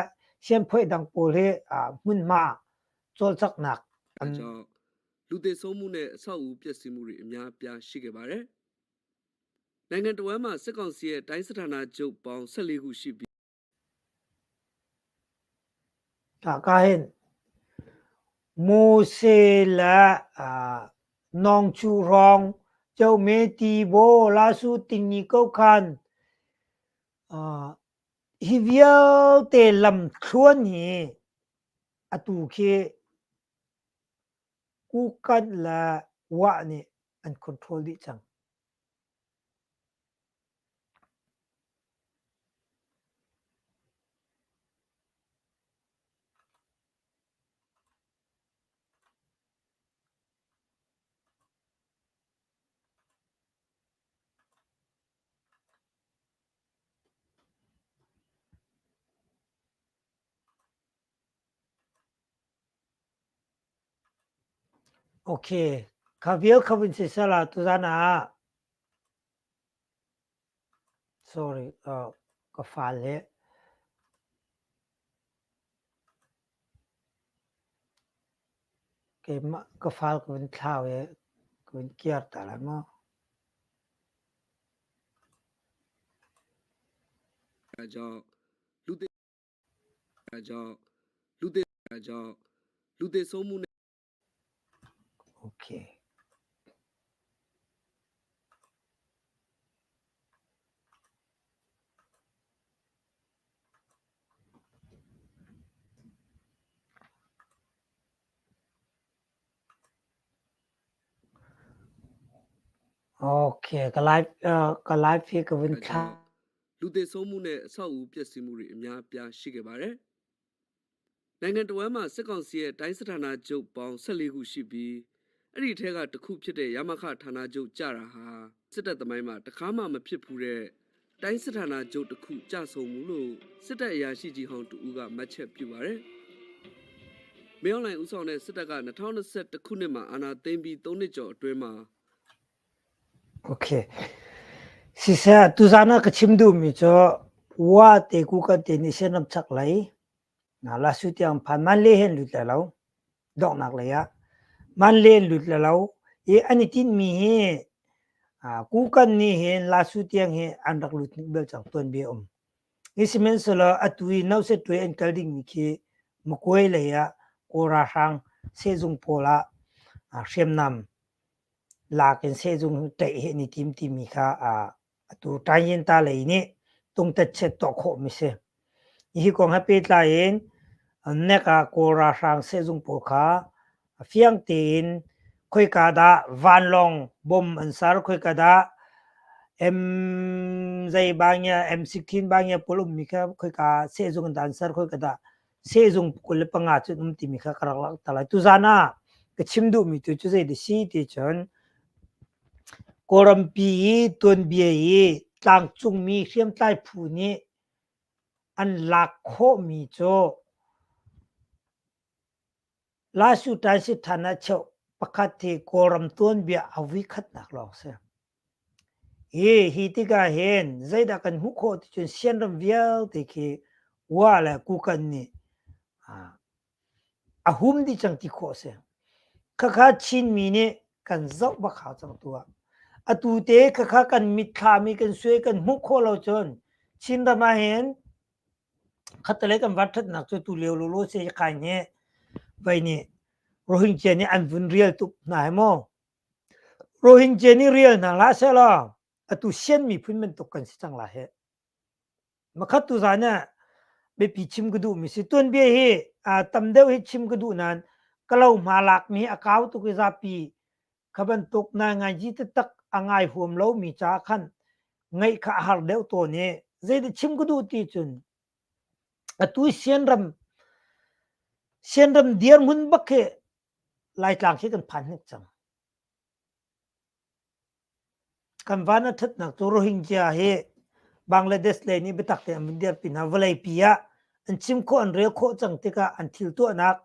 เชียนพ่อยดังโปเลมุ่นมาจอลจักหนัก ဒါကြောင့်လူသေဆုံးမှုနဲ့အဆောက်အဦပျက်စီးမှုတွေအများအပြားရှိခဲ့ပါတယ်။နိုင်ငံတော်ဝန်မှစစ်ကောင်စီရဲ့တိုင်းစစ်ဌာနချုပ်ပေါင်း14ခုရှိပြီး กาเห็นมูเซและนองชูรองเจ้าเมตีโบลาสูติงนีเกาคันฮิเวียวเตลำคลวนฮีอตูเคกูกันและวะนี่อันคอนโทรลดิจัง โอเคคาเวียลคาวินซิสลาตุซานา sorry ก็ฟาเลเกมก็ฟาลก็เป็นข้าวเอก็เป็นเกียร์แต่ละมั้ง ဒါကြောင့်လူသေဒါကြောင့်လူသေဒါကြောင့်လူသေဆုံးမှုနဲ့ โอเคโอเคก็ไลฟ์ก็ไลฟ์พี่ก็เป็น ဒါ ข้า ကြောင့်လူသေဆုံးမှုနဲ့အဆောက်အဦပျက်စီးမှုတွေအများအပြားရှိခဲ့ပါတယ်။နိုင်ငံတော်ဝန်မှစစ်ကောင်စီရဲ့တိုင်းစစ်ဌာနချုပ်ပေါင်း14ခုရှိပြီးအဲ့ဒီထဲကတစ်ခုဖြစ်တဲ့ရမခဌာနချုပ်ကြတာဟာစစ်တပ်သမိုင်းမှာတစ်ခါမှမဖြစ်ဘူးတဲ့တိုင်းစစ်ဌာနချုပ်တစ်ခုကြဆုံမှုလို့စစ်တပ်အရာရှိကြီးဟောင်းတူကမှတ်ချက်ပြုပါတယ်။ မင်းအောင်လှိုင်ဦးဆောင်တဲ့စစ်တပ်က2021ခုနှစ်မှာအာဏာသိမ်းပြီး3နှစ်ကျော်အတွင်းမှာ Okay. Siseh tuzaan ah ka chim duhmi cu Wa te ku kan te nih Sianram chaklei Lasu tiang phan Manle he an lut lai lo. Donghnak lei ah Manle an lut lai lo. I an i tinhmi hi Kukan nih hin Lasu tiang hi an rak lut hnik bel cang tuanbia um. Hi sihmanhsehlaw atu i Nausetwe an kal dingmi khi Makuai lei ah Kawl ralhrang sehzung pawl ah hriamnam lak in sehzung ṭaih hi an i tim timi kha atu Taiyinta lei nih tungtatchiat tuah khawhmi si. Hi kong he pehtlai in nek ah Kawl ralhrang sehzung pawl kha fiang tein khoika dah vanlawng bom an ser, khoika dah M zei bangia M16 bangia pawl ummi kha khoika sehzung in dah an ser, khoika dah sehzung 25 cu an um timi kha ka rak langhter lai. Tuzan ah ka chim duhmi tu cu zei dah si ti cun Kawlrampi i tuanbia i tlangcungmi hriamtlai phu nih an lak khawhmi cu Lasu Taisithan ah cheu pakhat hi Kawlram tuanbia a vuikhatnak lawng si. Hi, hi tikah hin zeidah kan hmuh khawh ti cun Sianram vialte khi Wa le Kukan nih a hum dih cang ti khawh a si. Khakha Chinmi nih kan zoh bak hau cang tu ah. Atu te khakha kan mitthlam i kan suai kan hmuh khawh lo cun Chinram ah hin khattelei kan van ṭhatnak cu tu lio lawlaw se kai hne vai nih Rohingya nih an vun rial tuk hna hi maw. Rohingya nih rial hna hlah sehlaw atu Sian miphun bantuk kan si cang lai hih. Makhat tu zan ah biapi chim ka duhmi si tuanbia hi tam deuh hi chim ka duh nain ka lo hma lakmi hi a kau tuk i zapi kha bantuk nainganzi taktak a ngai huam lomi ca khan ngaih kha a har deuh tawn i zeidah chim ka duh ti cun atu Sianram Sianram dirhmun bak hi Laitlang khi kan phan hnik cang. Kan van a ṭhatnak cu Rohingya hi Bangladesh lei nih biatak tein an vun dirpi hna. Vawleipi ah an chim khawh an rel khawh cang tikah an thil tuahnak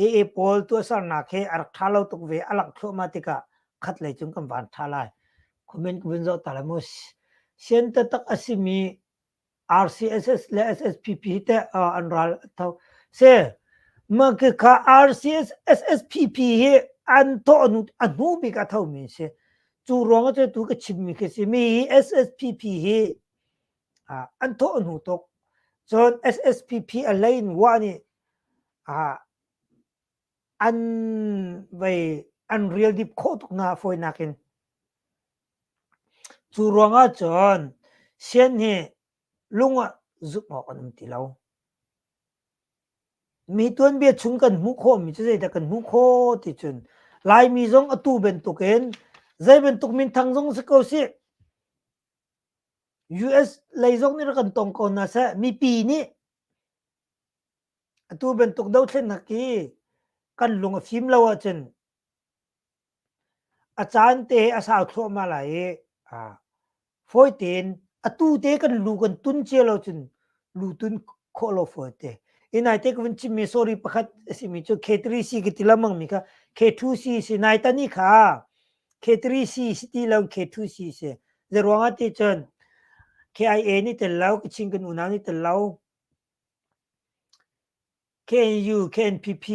AA pawl tuahsernak hi a rak ṭha lo tuk ve a langh thluahmah tikah khat lei cun kan van ṭha lai. Comment ka vun zoh ta lai mu. Sian taktak a simi RCSS le SSPP hi teh an ral an tho. Se mah khi kha RCS SSPP hi an thawh hnu a hnu bik a thomi si. Cu ruang ah tu ka chimmi khi si. Mi hi SSPP hi an thawh hnu tuk. Cun SSPP a hlei in wa nih an vei an rial dip khawh tuk hna fawinak in. Cu ruangah cun sian hi lung ah zumh awk an um ti lo. Mi tuanbia chung kan hmuh khawhmi cu zeidah kan hmuh khawh ti cun Laimi zong atu bantukin zei bantuk minthang zong si ko sih US lei zong nih rak kan tong ko hna seh mipi nih atu bantuk dothlennak hi kan lung a fim lo ahcun A caan te a sau thluahmah lai i fawi tein atu te kan lu kan tun cia lo cun lu tun khawh lo fawi te. I naite ka vun chimmi sorry pakhat a simi cu K3C ka ti lengmang mi kha K2C si nai tani kha K3C si ti lo K2C si. Zeiruang ah ti cun KIA nih tel lo, Kachin kan unau nih tel lo. KNU, KNPP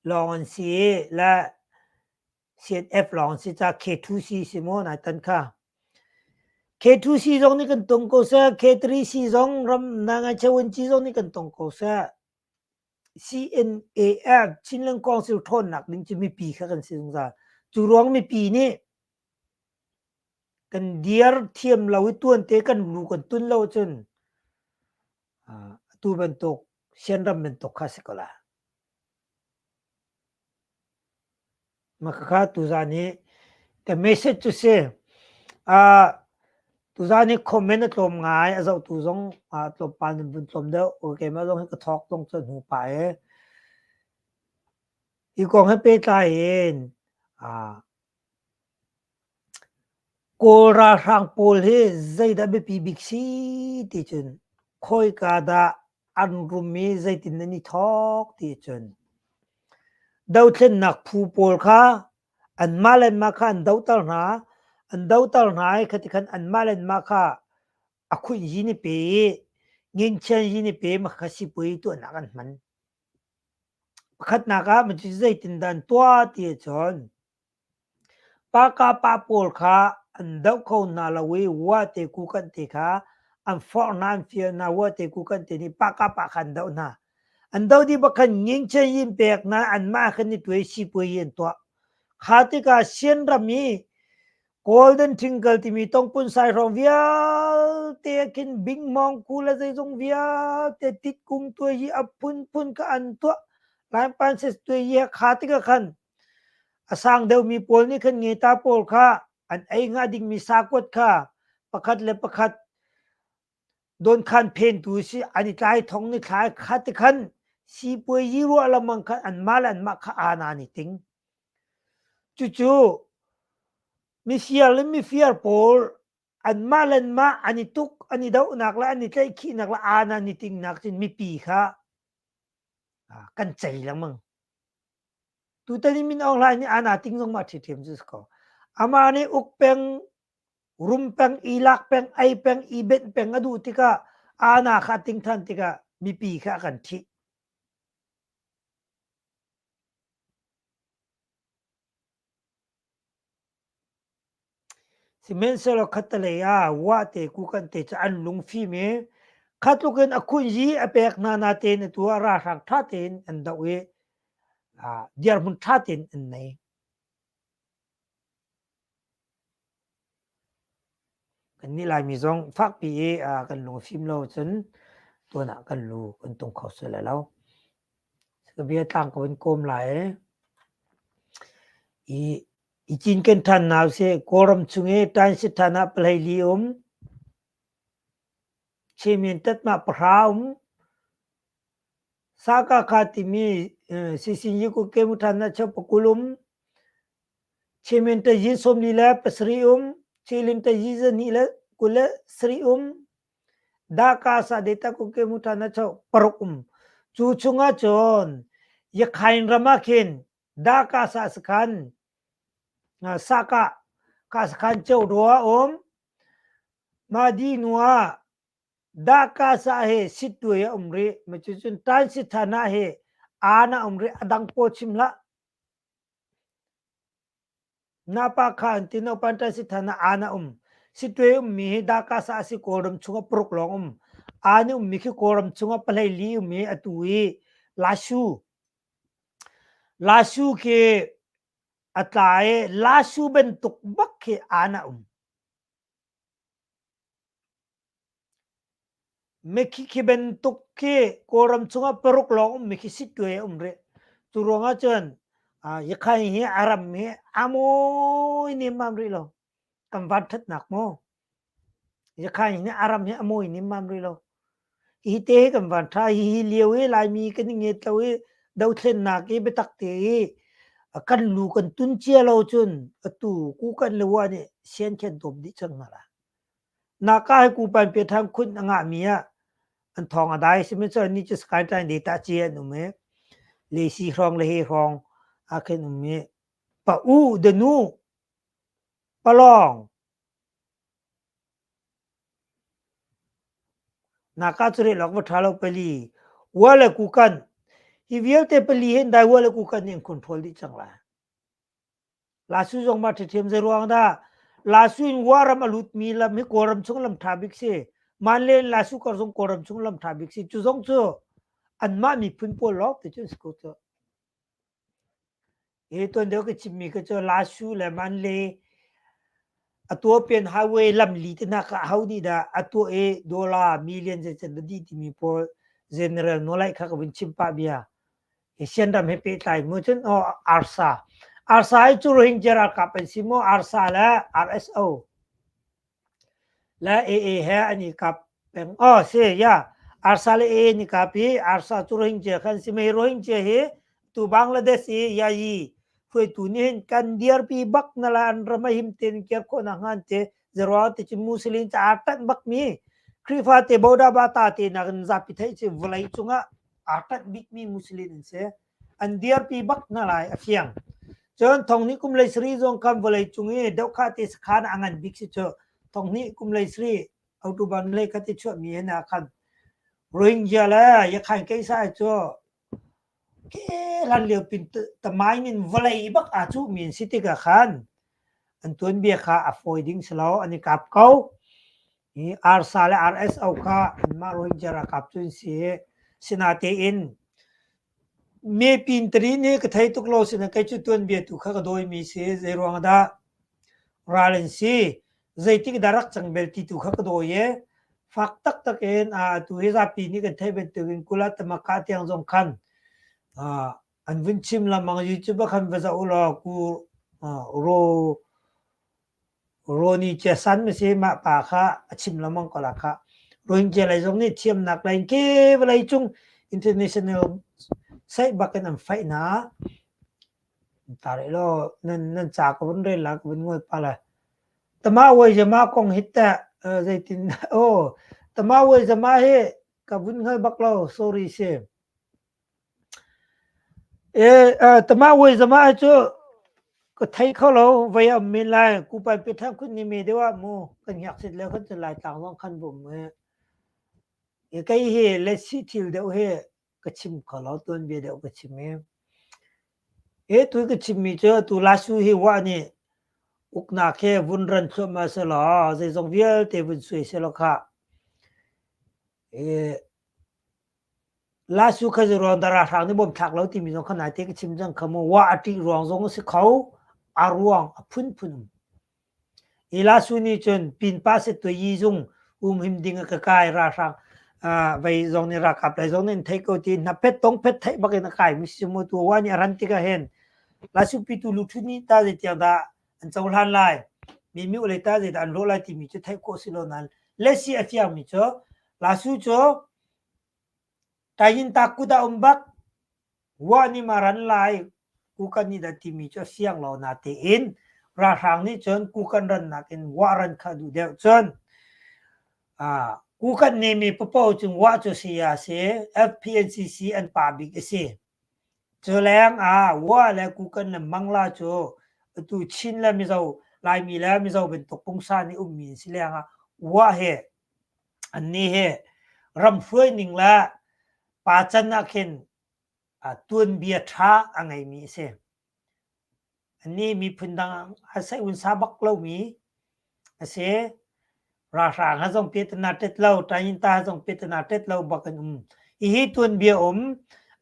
lawng an si i le CNF lawng an si caah K2C si maw nai tan kha. K2C zong nih kan tong ko seh, K3C zong ram Nangai zong nih kan tong ko seh. CNAF Chinland Council ṭhawnnak ding cu mipi kha kan si zungzal. Cu ruang mipi nih kan diar thiam lo i tuante kan lu kan tun lo cun Atu bantuk sianram bantuk kha si ko la. Mah khakha tuzaan hi ka message cu si. Uh, tuzaan hi comment a tlawm ngai, a zohtu zong uh, tlawmpal nan vun tlawm deuh. Keimah zong hi ka thawk zong cu hnu pah i. Hi kong he pehtlai in uh, Kawl ralhrang pawl hi zeidah biapi bik si ti cun khawika dah an rum i zeitin nan i thawk ti cun. Dothlennak phu pawl kha anmah le anmah kha an doter hna. An doter hna i khati khan anmah le anmah kha a khunh yin i pe i nginchian yin i pe ma kha sipuai tuahnak an hman. Pakhatnak ah macu zeitindah an tuah ti ahcun Pakapa pawl kha an doh kho hna lo i Wate Kukanh te kha an forh hna, an fial hna. Wate Kukanh te nih Pakapa kha an doh hna. An doh dih bak khan Ngingchen yin pek hna, anmah khan i tuai sipuai an tuah. Kha tikah Sian ram i Golden Triangle timi tongpun sai hrawng vialte ah khin bingmawng khu le zeizong vialte titkung tuai hi a phunphun kha an tuah. Laimpan ses tuai hi kha tikah khan A sang deuhmi pawl nih khan ngeta pawl kha an ei hnga dingmi sakuat kha pakhat le pakhat dawnkhan phentu si an i tlai thong ni thlai kha ti khan sipuazi ruah lengmang khan anmah le anmah kha aan an i ting. Cucu mifir le mifir pawl anmah le anmah an i tuk an i dohnak le an i tlaihkhihnak le aan an i tingnak cun mipi kha kan cei lengmang. Tutan i Min Aung Hlaing nih aan aa ting zong mah ṭhiṭhiam cu si ko. Amah nih uk peng, rum peng, i lak peng, ei peng, i benh peng a duh tikah aana kha a ting than tikah mipi kha a kan ṭhih. Sihmanhsehlaw khattelei ah wahte kukan te cu an lungfim i kha tluk in a khunyi a pek hna natein atu ah ralhrang ṭha tein an doh i dirhmun ṭha tein an nei. Kannih Laimi zong fakpi i kan lungfim lo cun tuan ah kan lu kan tung kho sual lai lo. Ka bia tlang ko in kawm lai i I cinken ṭhan hna usih. Kawlram chung i ṭainsit ṭhan ah palei li um. Chimian tatmah pahra um. Sakakha timi sisinyi kukemu ṭhan ah cheu pakul um. Chimian tayin 40 le 7 um. Chilin tayin 2 le 23 um. Daka sa deta kukemu ṭhan ah cheu paruk um. Cu chungah cun Yakhain ram ah khin Daka sa sakhan saka ka sakhan ceu dua um Madi nua Daka sa he sit tuai a um rih ma cu cun tan sit thana he ana um rih adang paw chim hlah Napa kha an ti no pan tan sit thana ana um Sitwe um mi hi Daka sa si Kawlram chungah paruk lawng um ani um mi khi Kawlram chungah palei li um i atu i Lashu Lasu khi a tla i lasu bantuk bak khi aan a um. Mikhi khi bantuk khi Kawlram chungah paruk lawng ummi khi sittuai a um rih. Cu ruangah cun Yakhai hi a ram hi a mawi nemmam rih lo. Kan vanṭhatnak maw? Yakhai hi a ram hi a mawi nemmam rih lo. Hi te hi kan van ṭha. Hihi lio i Laimi kan i nget lo i dothlennak i biatak te i kan lu kan tun cia lo cun atu kukan le wa nih sian khen dawp dih cang hna la. Naka hi kupan pe thang khun a ngahmi ah an thawng a dai sihmanhsehlaw ni cu skyline data ci an um i lesi hrawng le he hrawng ah khin um i pa u danu palawng Naka cu rel awk va ṭha lo pali. Ua le kukan. Hi vialte pali hin dai ua le kukan nih an control dih cang lai. Lasu zong ma ṭhiṭhiam zei ruang dah Lasu in Wa ram a lutmi lam hi Kawlram chung lam ṭha bik si. Man le in Lasu kar zong Kawlram chung lam ṭha bik si. Cu zong cu anmah miphun pawl lawng te cu an si ko cu. Hi tuan deuh ka chimmi kha cu Lasu le Manle a tuahpian highway lamli te hna kha aho nih dah a tuah i dollar million zeizat dah dih timi pawl general nawlai kha ka vun chim pah bia. Hi Sian ram he pehtlai mu cun aw ARSA. ARSA hi cu Rohingya ralkap an si maw? ARSA le RSO. Le AA he an i kap peng. Oh, si, ya. Arsa le AA an i kap i Arsa cu Rohingya khan si. Mei Rohingya hi tu Bangladesh i Yayi hruaitu nih hin kan dirpi bak na la an ram a him tein kir khawh nak hnga te zerwa te cu Muslim ca aa tanh bak mi Khrihfa te Boda Bata te nak in zapi theih ci vawlei cungah aa tanh bik mi Muslim an si. An dirpi bak hna lai a fiang. Cun thong hnih kum lei sari zong khan vawlei cung i dohkhah te sakhan a ngan bik si cu thong hnih kum lei sari October lei khat i chuahmi hin ah khan Rohingya le Yakhain Keisa cu hlan lio pin tamain in vawlei bak aa cuhmi an si tikah khan an tuanbia kha a fawi ding si lo an i kap ko. Hi ARSA le RSO kha anmah Rohingya ralkap cu an si i sinatein mepin tari nih ka thei tuk lo sinain kei cu tuanbia tu kha ka dawimi si zeiruang dah ral an si zeitik dah rak cang bel ti tu kha ka dawi i fak taktak in atu hi zapi nih kan theih bantukin Kula Tamaka tiang zong khan an vun chim lengmang YouTube ah khan va zoh u law ku ro Roni Chiasan ma si mah pa kha a chim lengmang ko la kha Rohingya lei zong nih thiamnak lei ke vawlei cung international saih bak in an faih hna Ta rih law nan nan ca ka vun rel la ka vun ngol pa lai. Tama wai jama kong hi teh zeitin aw tama wai jama hi ka vun hngal bak lo sorry si. E tama wai jama hi cu ka thei kho lo vai am men lai ku pai pe thang khun ni me dewa mu kan hiak sit le kan cun lai tlang zong khan bum he. E kei hi le si thil deuh hi ka chim kho lo tuanbia deuh ka chim i he tu ka chimmi cu atu Lasu hi wa nih uknak he vun ran thluahmah selaw zeizong vialte vun suai selaw kha e Lasu kha ruang dara hrang nih bom thlak lo timi zong kha naite ka chim cang kha mu wa a ṭih ruang zong a si kho a ruang a phunphun um Elasu nih cun pinpa settuayi zung umhim ding a ka kai ralhrang vei zong nih ralkap lei zong nih an theih ko ti hnaphet tongphet theih bak in a kai mi si mu tu wa nih a ran tikah hin Lasu pitu luthu nih ta zeitiang dah an cohlan lai mi mi lei ta zeidah an rawh lai timi cu theih khawh si lo nain lesi a fiang mi cu Lasu cu Tayin ta kut ah um bak Wa nih ma ran lai kukan nih dah timi cu a siang lo natein ralhrang nih cun kukan rannak in wa ran kha duh deuh cun kukan nemi papo cun wa cu saya si FPNCC an pa bik a si. Cu leng ah wa le kukan le mangla cu atu Chin le Mizo Laimi le Mizo bantuk pungsan i ummi an si leng ah wa he annih he ram hruai ning le pa can ah khin tuanbia ṭha a ngeimi a si. Annih miphun dang a saih-unsa bak lomi a si. Ralhrang ha zong piatana ṭet lo, ṭanyinta ha zong piatana ṭet lo bak an um. Hihi tuanbia um.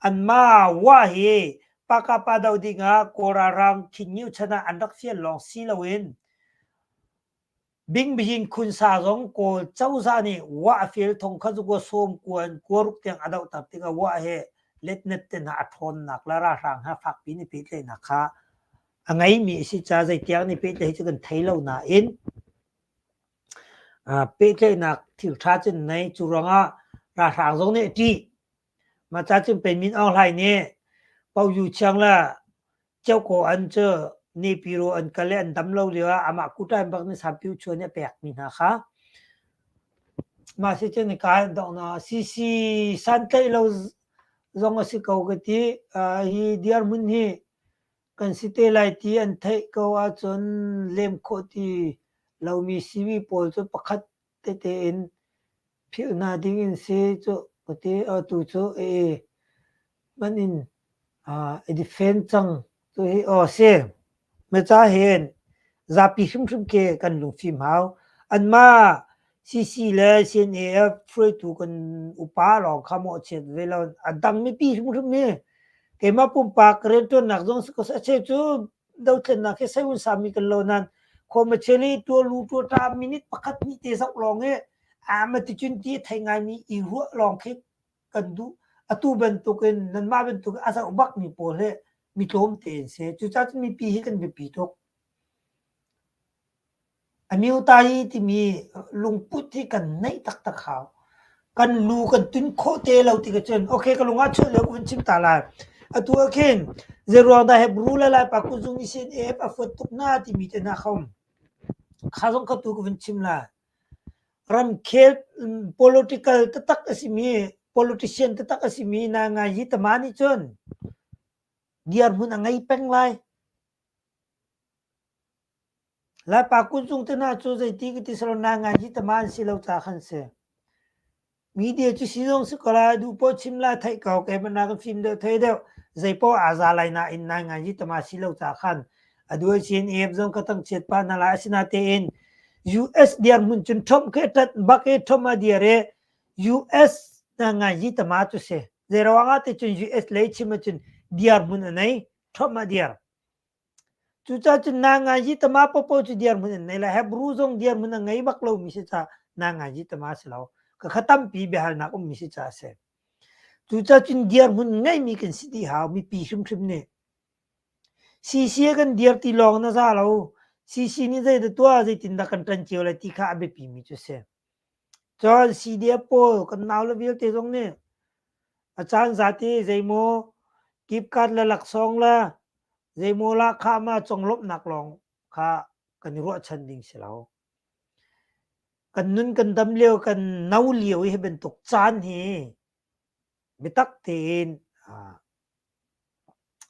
Anmah wa hi pakapa do dingah Kawl ralhrang Khin chan ah an rak fial lawng si loin Bingbihin khunsa zong Kawl cozah nih wah a fel thong kha cu sawm kuan kuaruk tiang a dohter tikah wah he letnet te hna a ṭhawnnak le ralhrang he fakpi in i pehtlaihnak kha a ngeimi a si caah zeitiang nih pehtlaih cu kan thei lo nain pehtlaihnak thil ṭha cun nei cu ruangah ralhrang zong nih a ṭih. Mah ca cun pei Min Aung Hlaing nih Pau Yu Chiang le Ceukaw an cu Nepiro an kal i an dam lo lio ah amah kuṭain bak nih Sampiu chuan i a pekmi hna kha. Mah si cun ka donghnak CC santlaih lo zong a si ko ka ti. Hi dirhmun hi kan si te lai ti an theih ko ahcun lem khawh ti lomi CV pawl cu pakhat tete in philh hna ding in si cu ka ti. Atu cu ee hmanh in i defend cang tu hi aw si. Maca hin zapi hrimhrim khi kan lungfim hau. Anmah CC le CNAF hruaitu kan upa lawng kha mawhchiat ve lo. A dang mipi hrimhrim hi keimah pumpak rianṭuannak zong si ko seh a cheu cu dothlennak hi sei sami kan lo nain khuamachel i tualu tuata minute pakhat hnih te zoh lawng i ama ticun ti a thei ngaimi i ruah lawng khi kan duh. Atu bantukin nanmah bantukin a zoh bakmi pawl hi mi tlawmte an si. Cucaah cun mipi hi kan biapi tuk. Amyothayi timi lungput hi kan neih taktak hau. Kan lu kan tun khawh te lo ti cun okay ka lung ah chuah lio ka vun chim ta lai. Atu ah khin zeiruang dah Hebrew le Laipa kuzung i CNF a fuat tuk na timi te hna kha um. Kha zong kha tu ka vun chim lai. Ramkhel political taktak a simi politician taktak a simi na ngai hi tama nih cun. Dirhmun a ngei peng lai. Laipa kutzung te hna cu zeiti ka ti selaw naingai hi tama an si lo ca khan si. Media cu si zong si ko lai, duh poh chim lai, theih ko, keimah nakin fim deuh, thei deuh, zei poh aa za lai nain naingai hi tama si lo ca khan a duai chin ep zong ka tang chiat pah hna lai. Asinatein US dirhmun cun Trump khi a ṭanh bak i Trump a dir i US naingai hi tama cu si. Zei ruang ah ti cun US lei chim ahcun dirhmun a nei, Trump a dir. Cucaah cun nainganzi tama paohpaoh cu dirhmun an nei lai. Hebrew zong dirhmun a ngei bak lomi si caah nainganzi tama a si lo. Khakha tampi biahalnak ummi si caah a si. Cucaah cun dirhmun ngeimi kan si dih hau mipi hrimhrim nih. CC kan dir ti lawng na za lo. CC nih zeidah tuah zeitindah kan ṭan cio lai ti kha a biapimi cu a si. Cun CDF pawl kan naule vialte zong nih a caan zate zeimaw gift card le laksawng le zeimaw lahkhah ma conglawmhnak lawng kha kan i ruahchan ding si lo. Kan nun kan dam lio kan no lio i hi bantuk caan hi biatak tein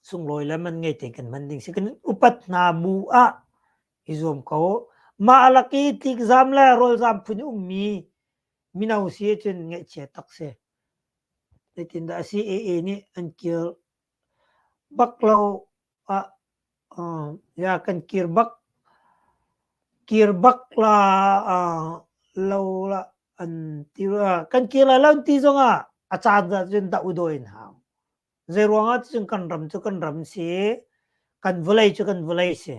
sunglawi le man ngei tein kan hman ding si. Kan upat hna bu ah i zuam ko. Mah lak i tlikzam le rawlzam phun i ummi mino si ahcun ngaihchia tak si. Zeitindah a si AA nih an kir bak lo ah ya kan kir bak kir bak la lo la an ti kan kir lai lo an ti zong ah a caan ah cun dah u dawi in hau. Zei ruangah cun kan ram cu kan ram si, kan vawlei cu kan vawlei si.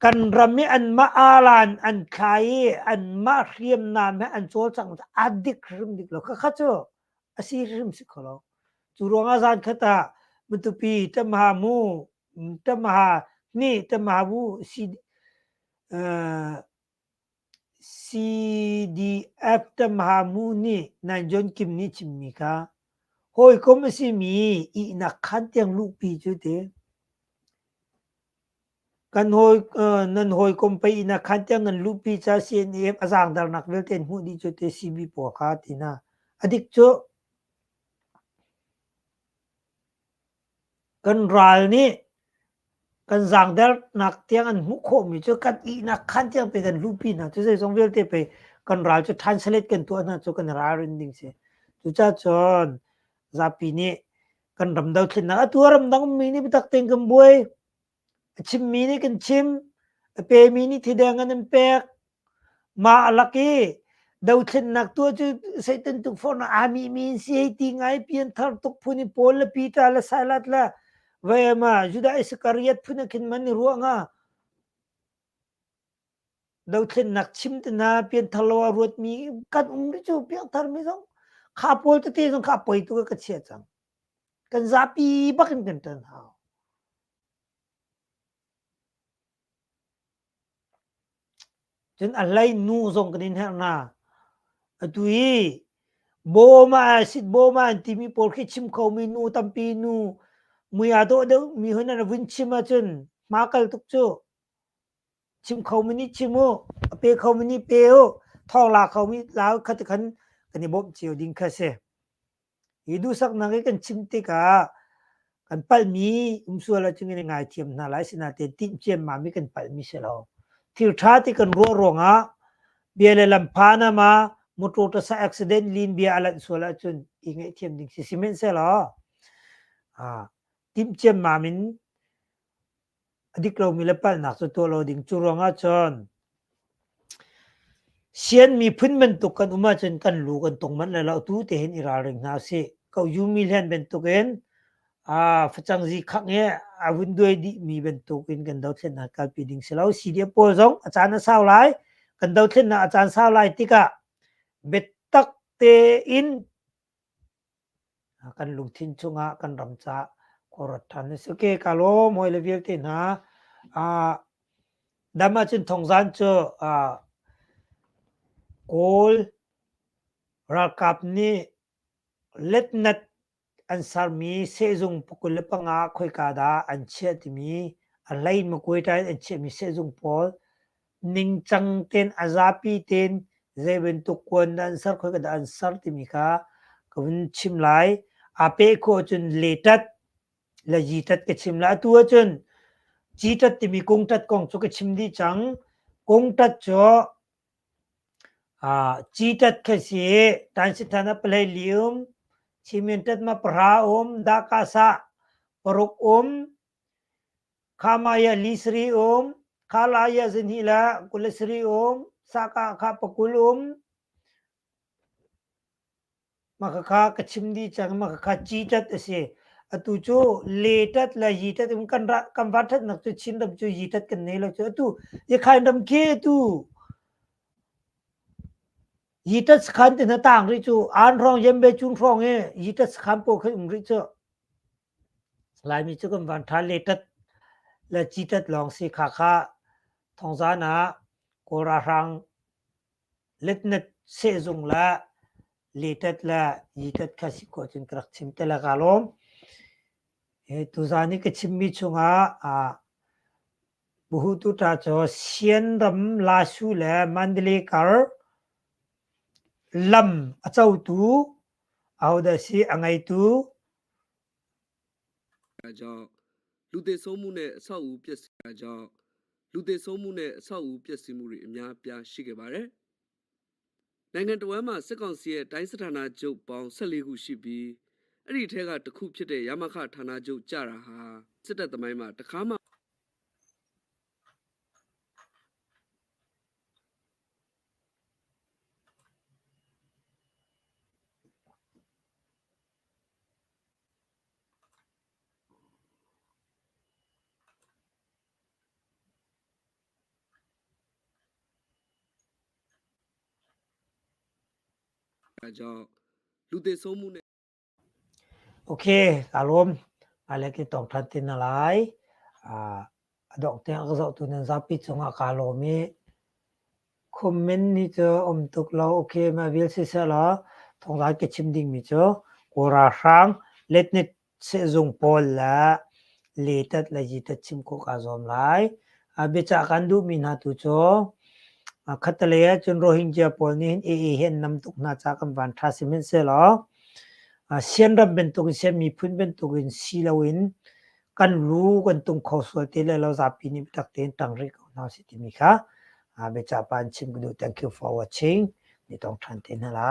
Kan ram i anmah alan an thlai i anmah hriamnam he an cawlcangh a dik hrim dik lo. Khakha cu a si hrim si kho lo. Cu ruangah zan khat ah Matupi Tamaha mu Tamaha nih Tamaha bu si CDF Tamaha-mu nih Nine John Kim nih chimmi kha hawikom a simi ihnak khaan tiang luhpi cu ti. Kan hawi, nan hawikom pei ihnak khaan tiang nan luhpi ca CNF a zaangdarnak vialte an hmuh dih cu ti CB pawl kha ti hna. A dik cu Kan ral nih kan zaangdernak tiang an hmuh khawhmi cu kan ihnak khaan tiang pei kan luhpi hna cu zeizong vialte pei kan ral cu translate kan tuah hna cu kan ralrin ding si. Cucaah cun zapi nih kan ram dothlennak atu a ramdang ummi nih biatak tein kan buai. A chimmi nih kan chim, a pemi nih thideng an in pek. Mah lak i dothlennak tuah cu Satan tukforhnak aa mihmi in si hei ti ngai pianthar tuk phun i Paul le Peter le Silas le vema Judah Iskariot phun ah khin man i ruah hnga. Dothlennak chim te hna pianthar lo a ruatmi kan um rih cu piangthar mi zong kha pawl tete zong kha poi tuk ka chia cang. Kan zapi bak in kan ṭan hau. Cun a hlei nu zong kan in herh hna. Atu hi bawm ah sit bawm ah an timi pawl khi chim khomi nu tampi nu mui aa dawh deuh mi hun an vun chim ahcun hma kal tuk cu. Chim khomi nih chim u, a pe khomi nih pe u, thawng la khomi la u kha ti khan kan i bawmh cio ding kha si. Hi duhsaknak hi kan chim tikah kan palhmi um sual ahcun kan i ngaithiam hna lai sinain tinh ciammam i kan palhmi si lo. Thil ṭha ti kan ruah ruangah bia le lam phan ah ma motor tasa accident lin bia a lanh sual ahcun i ngaihthiam ding si sihmanhsehlaw timh ciammam in a dik lomi le palhnak cu tuah lo ding. Cu ruangah cun Sian miphun bantuk kan um ahcun kan lu kan tung manh lai lo. Tu te hin i ralring hna usih. Ko yu mi hlen bantukin facang zi khak i a vun duai dihmi bantukin kan dothlennak kalpi ding si lo. CDF pawl zong a caan a sau lai. Kan dothlennak a caan sau lai tikah biatak tein Kan lungthin chungah kan ram caah khuaruat ṭhan a si. Okay, ka lawm hawile vialte hna. Uh, dam ahcun thongzan cu uh, Kawl ralkap nih letnat an sermi sehzung pakul le panga khoika dah an chiah timi a hlei in Makuai in an chiahmi sehzung pawl ningcang tein a zapi tein zei bantuk kuan dah an ser khoi ka dah an ser timi kha ka vun chim lai. Aa peh khawh ahcun letat. Le yitat ka chim la. Atu ahcun citat timi kungtat kong cu ka chim dih cang. Kungtat cu citat kha si Tansithan ah palei li um, Chimian tat ma pahra um, Dahkasa paruk um, Khamaya li sari um, Khalaya zahnih le 27 um, Saka kha pakul um, Mah khakha ka chim dih cang. Mah khakha citat a si. Atu cu letat le yitat in kan ra kan van ṭhatnak cu Chinram cu yitat kan nei lo cu. Atu Yakhain ram khi atu yitat sakhan te hna tang rih cu an hrawng Yembe cun hrawng i yitat sakhan pawl khan um rih cu. Laimi cu kan van ṭha letat le citat lawng si kha kha thongzan ah Kawl ralhrang Letnet sehzung le letet le yitet kha si khawh cun ka rak chim te le kaa lawm. Tuzaan i ka chimmi chungah Buhututa cu Sianram Lasu le Mandalay kar lam a cotu ahodah si a ngeitu ကြောင့်လူသေဆုံးမှုနဲ့အဆောက်အဦပျက်စီးတာကြောင့်လူသေဆုံးမှုနဲ့အဆောက်အဦပျက်စီးမှုတွေအများအပြားရှိခဲ့ပါတယ်။နိုင်ငံတော်ဝန်မှစစ်ကောင်စီရဲ့တိုင်းစစ်ဌာနချုပ်ပေါင်း14ခုရှိပြီးအဲ့ဒီထဲကတစ်ခုဖြစ်တဲ့ရမခဌာနချုပ်ကြတာဟာစစ်တပ်သမိုင်းမှာတစ်ခါမှ ကြောင့်လူသေဆုံးမှုနဲ့ Okay ka lawm ale ki tong than tin na lai a adok te ka zoh tu nan zapi cungah ka lawm i Comment ni cu um tuk lo okay ma vil siseh law thawngzai ka chim dingmi cu Kawl ralhrang letnet sehzung pawl le letat le yitat chim khawh kaa zuam lai. Biacah kan duhmi hna tu cu khattelei ahcun Rohingya pawl nih hin AA hi an nam tuk hna caah kan van ṭha sihmanhsehlaw Sian ram bantukin Sian miphun bantukin si loin kan lu kan tung kho sual te le lo zapi nih biatak tein ṭang rih ko hna usih timi kha biacah pa in chim ka duh. Thank you for watching. Ni tong ṭhan te hna lai.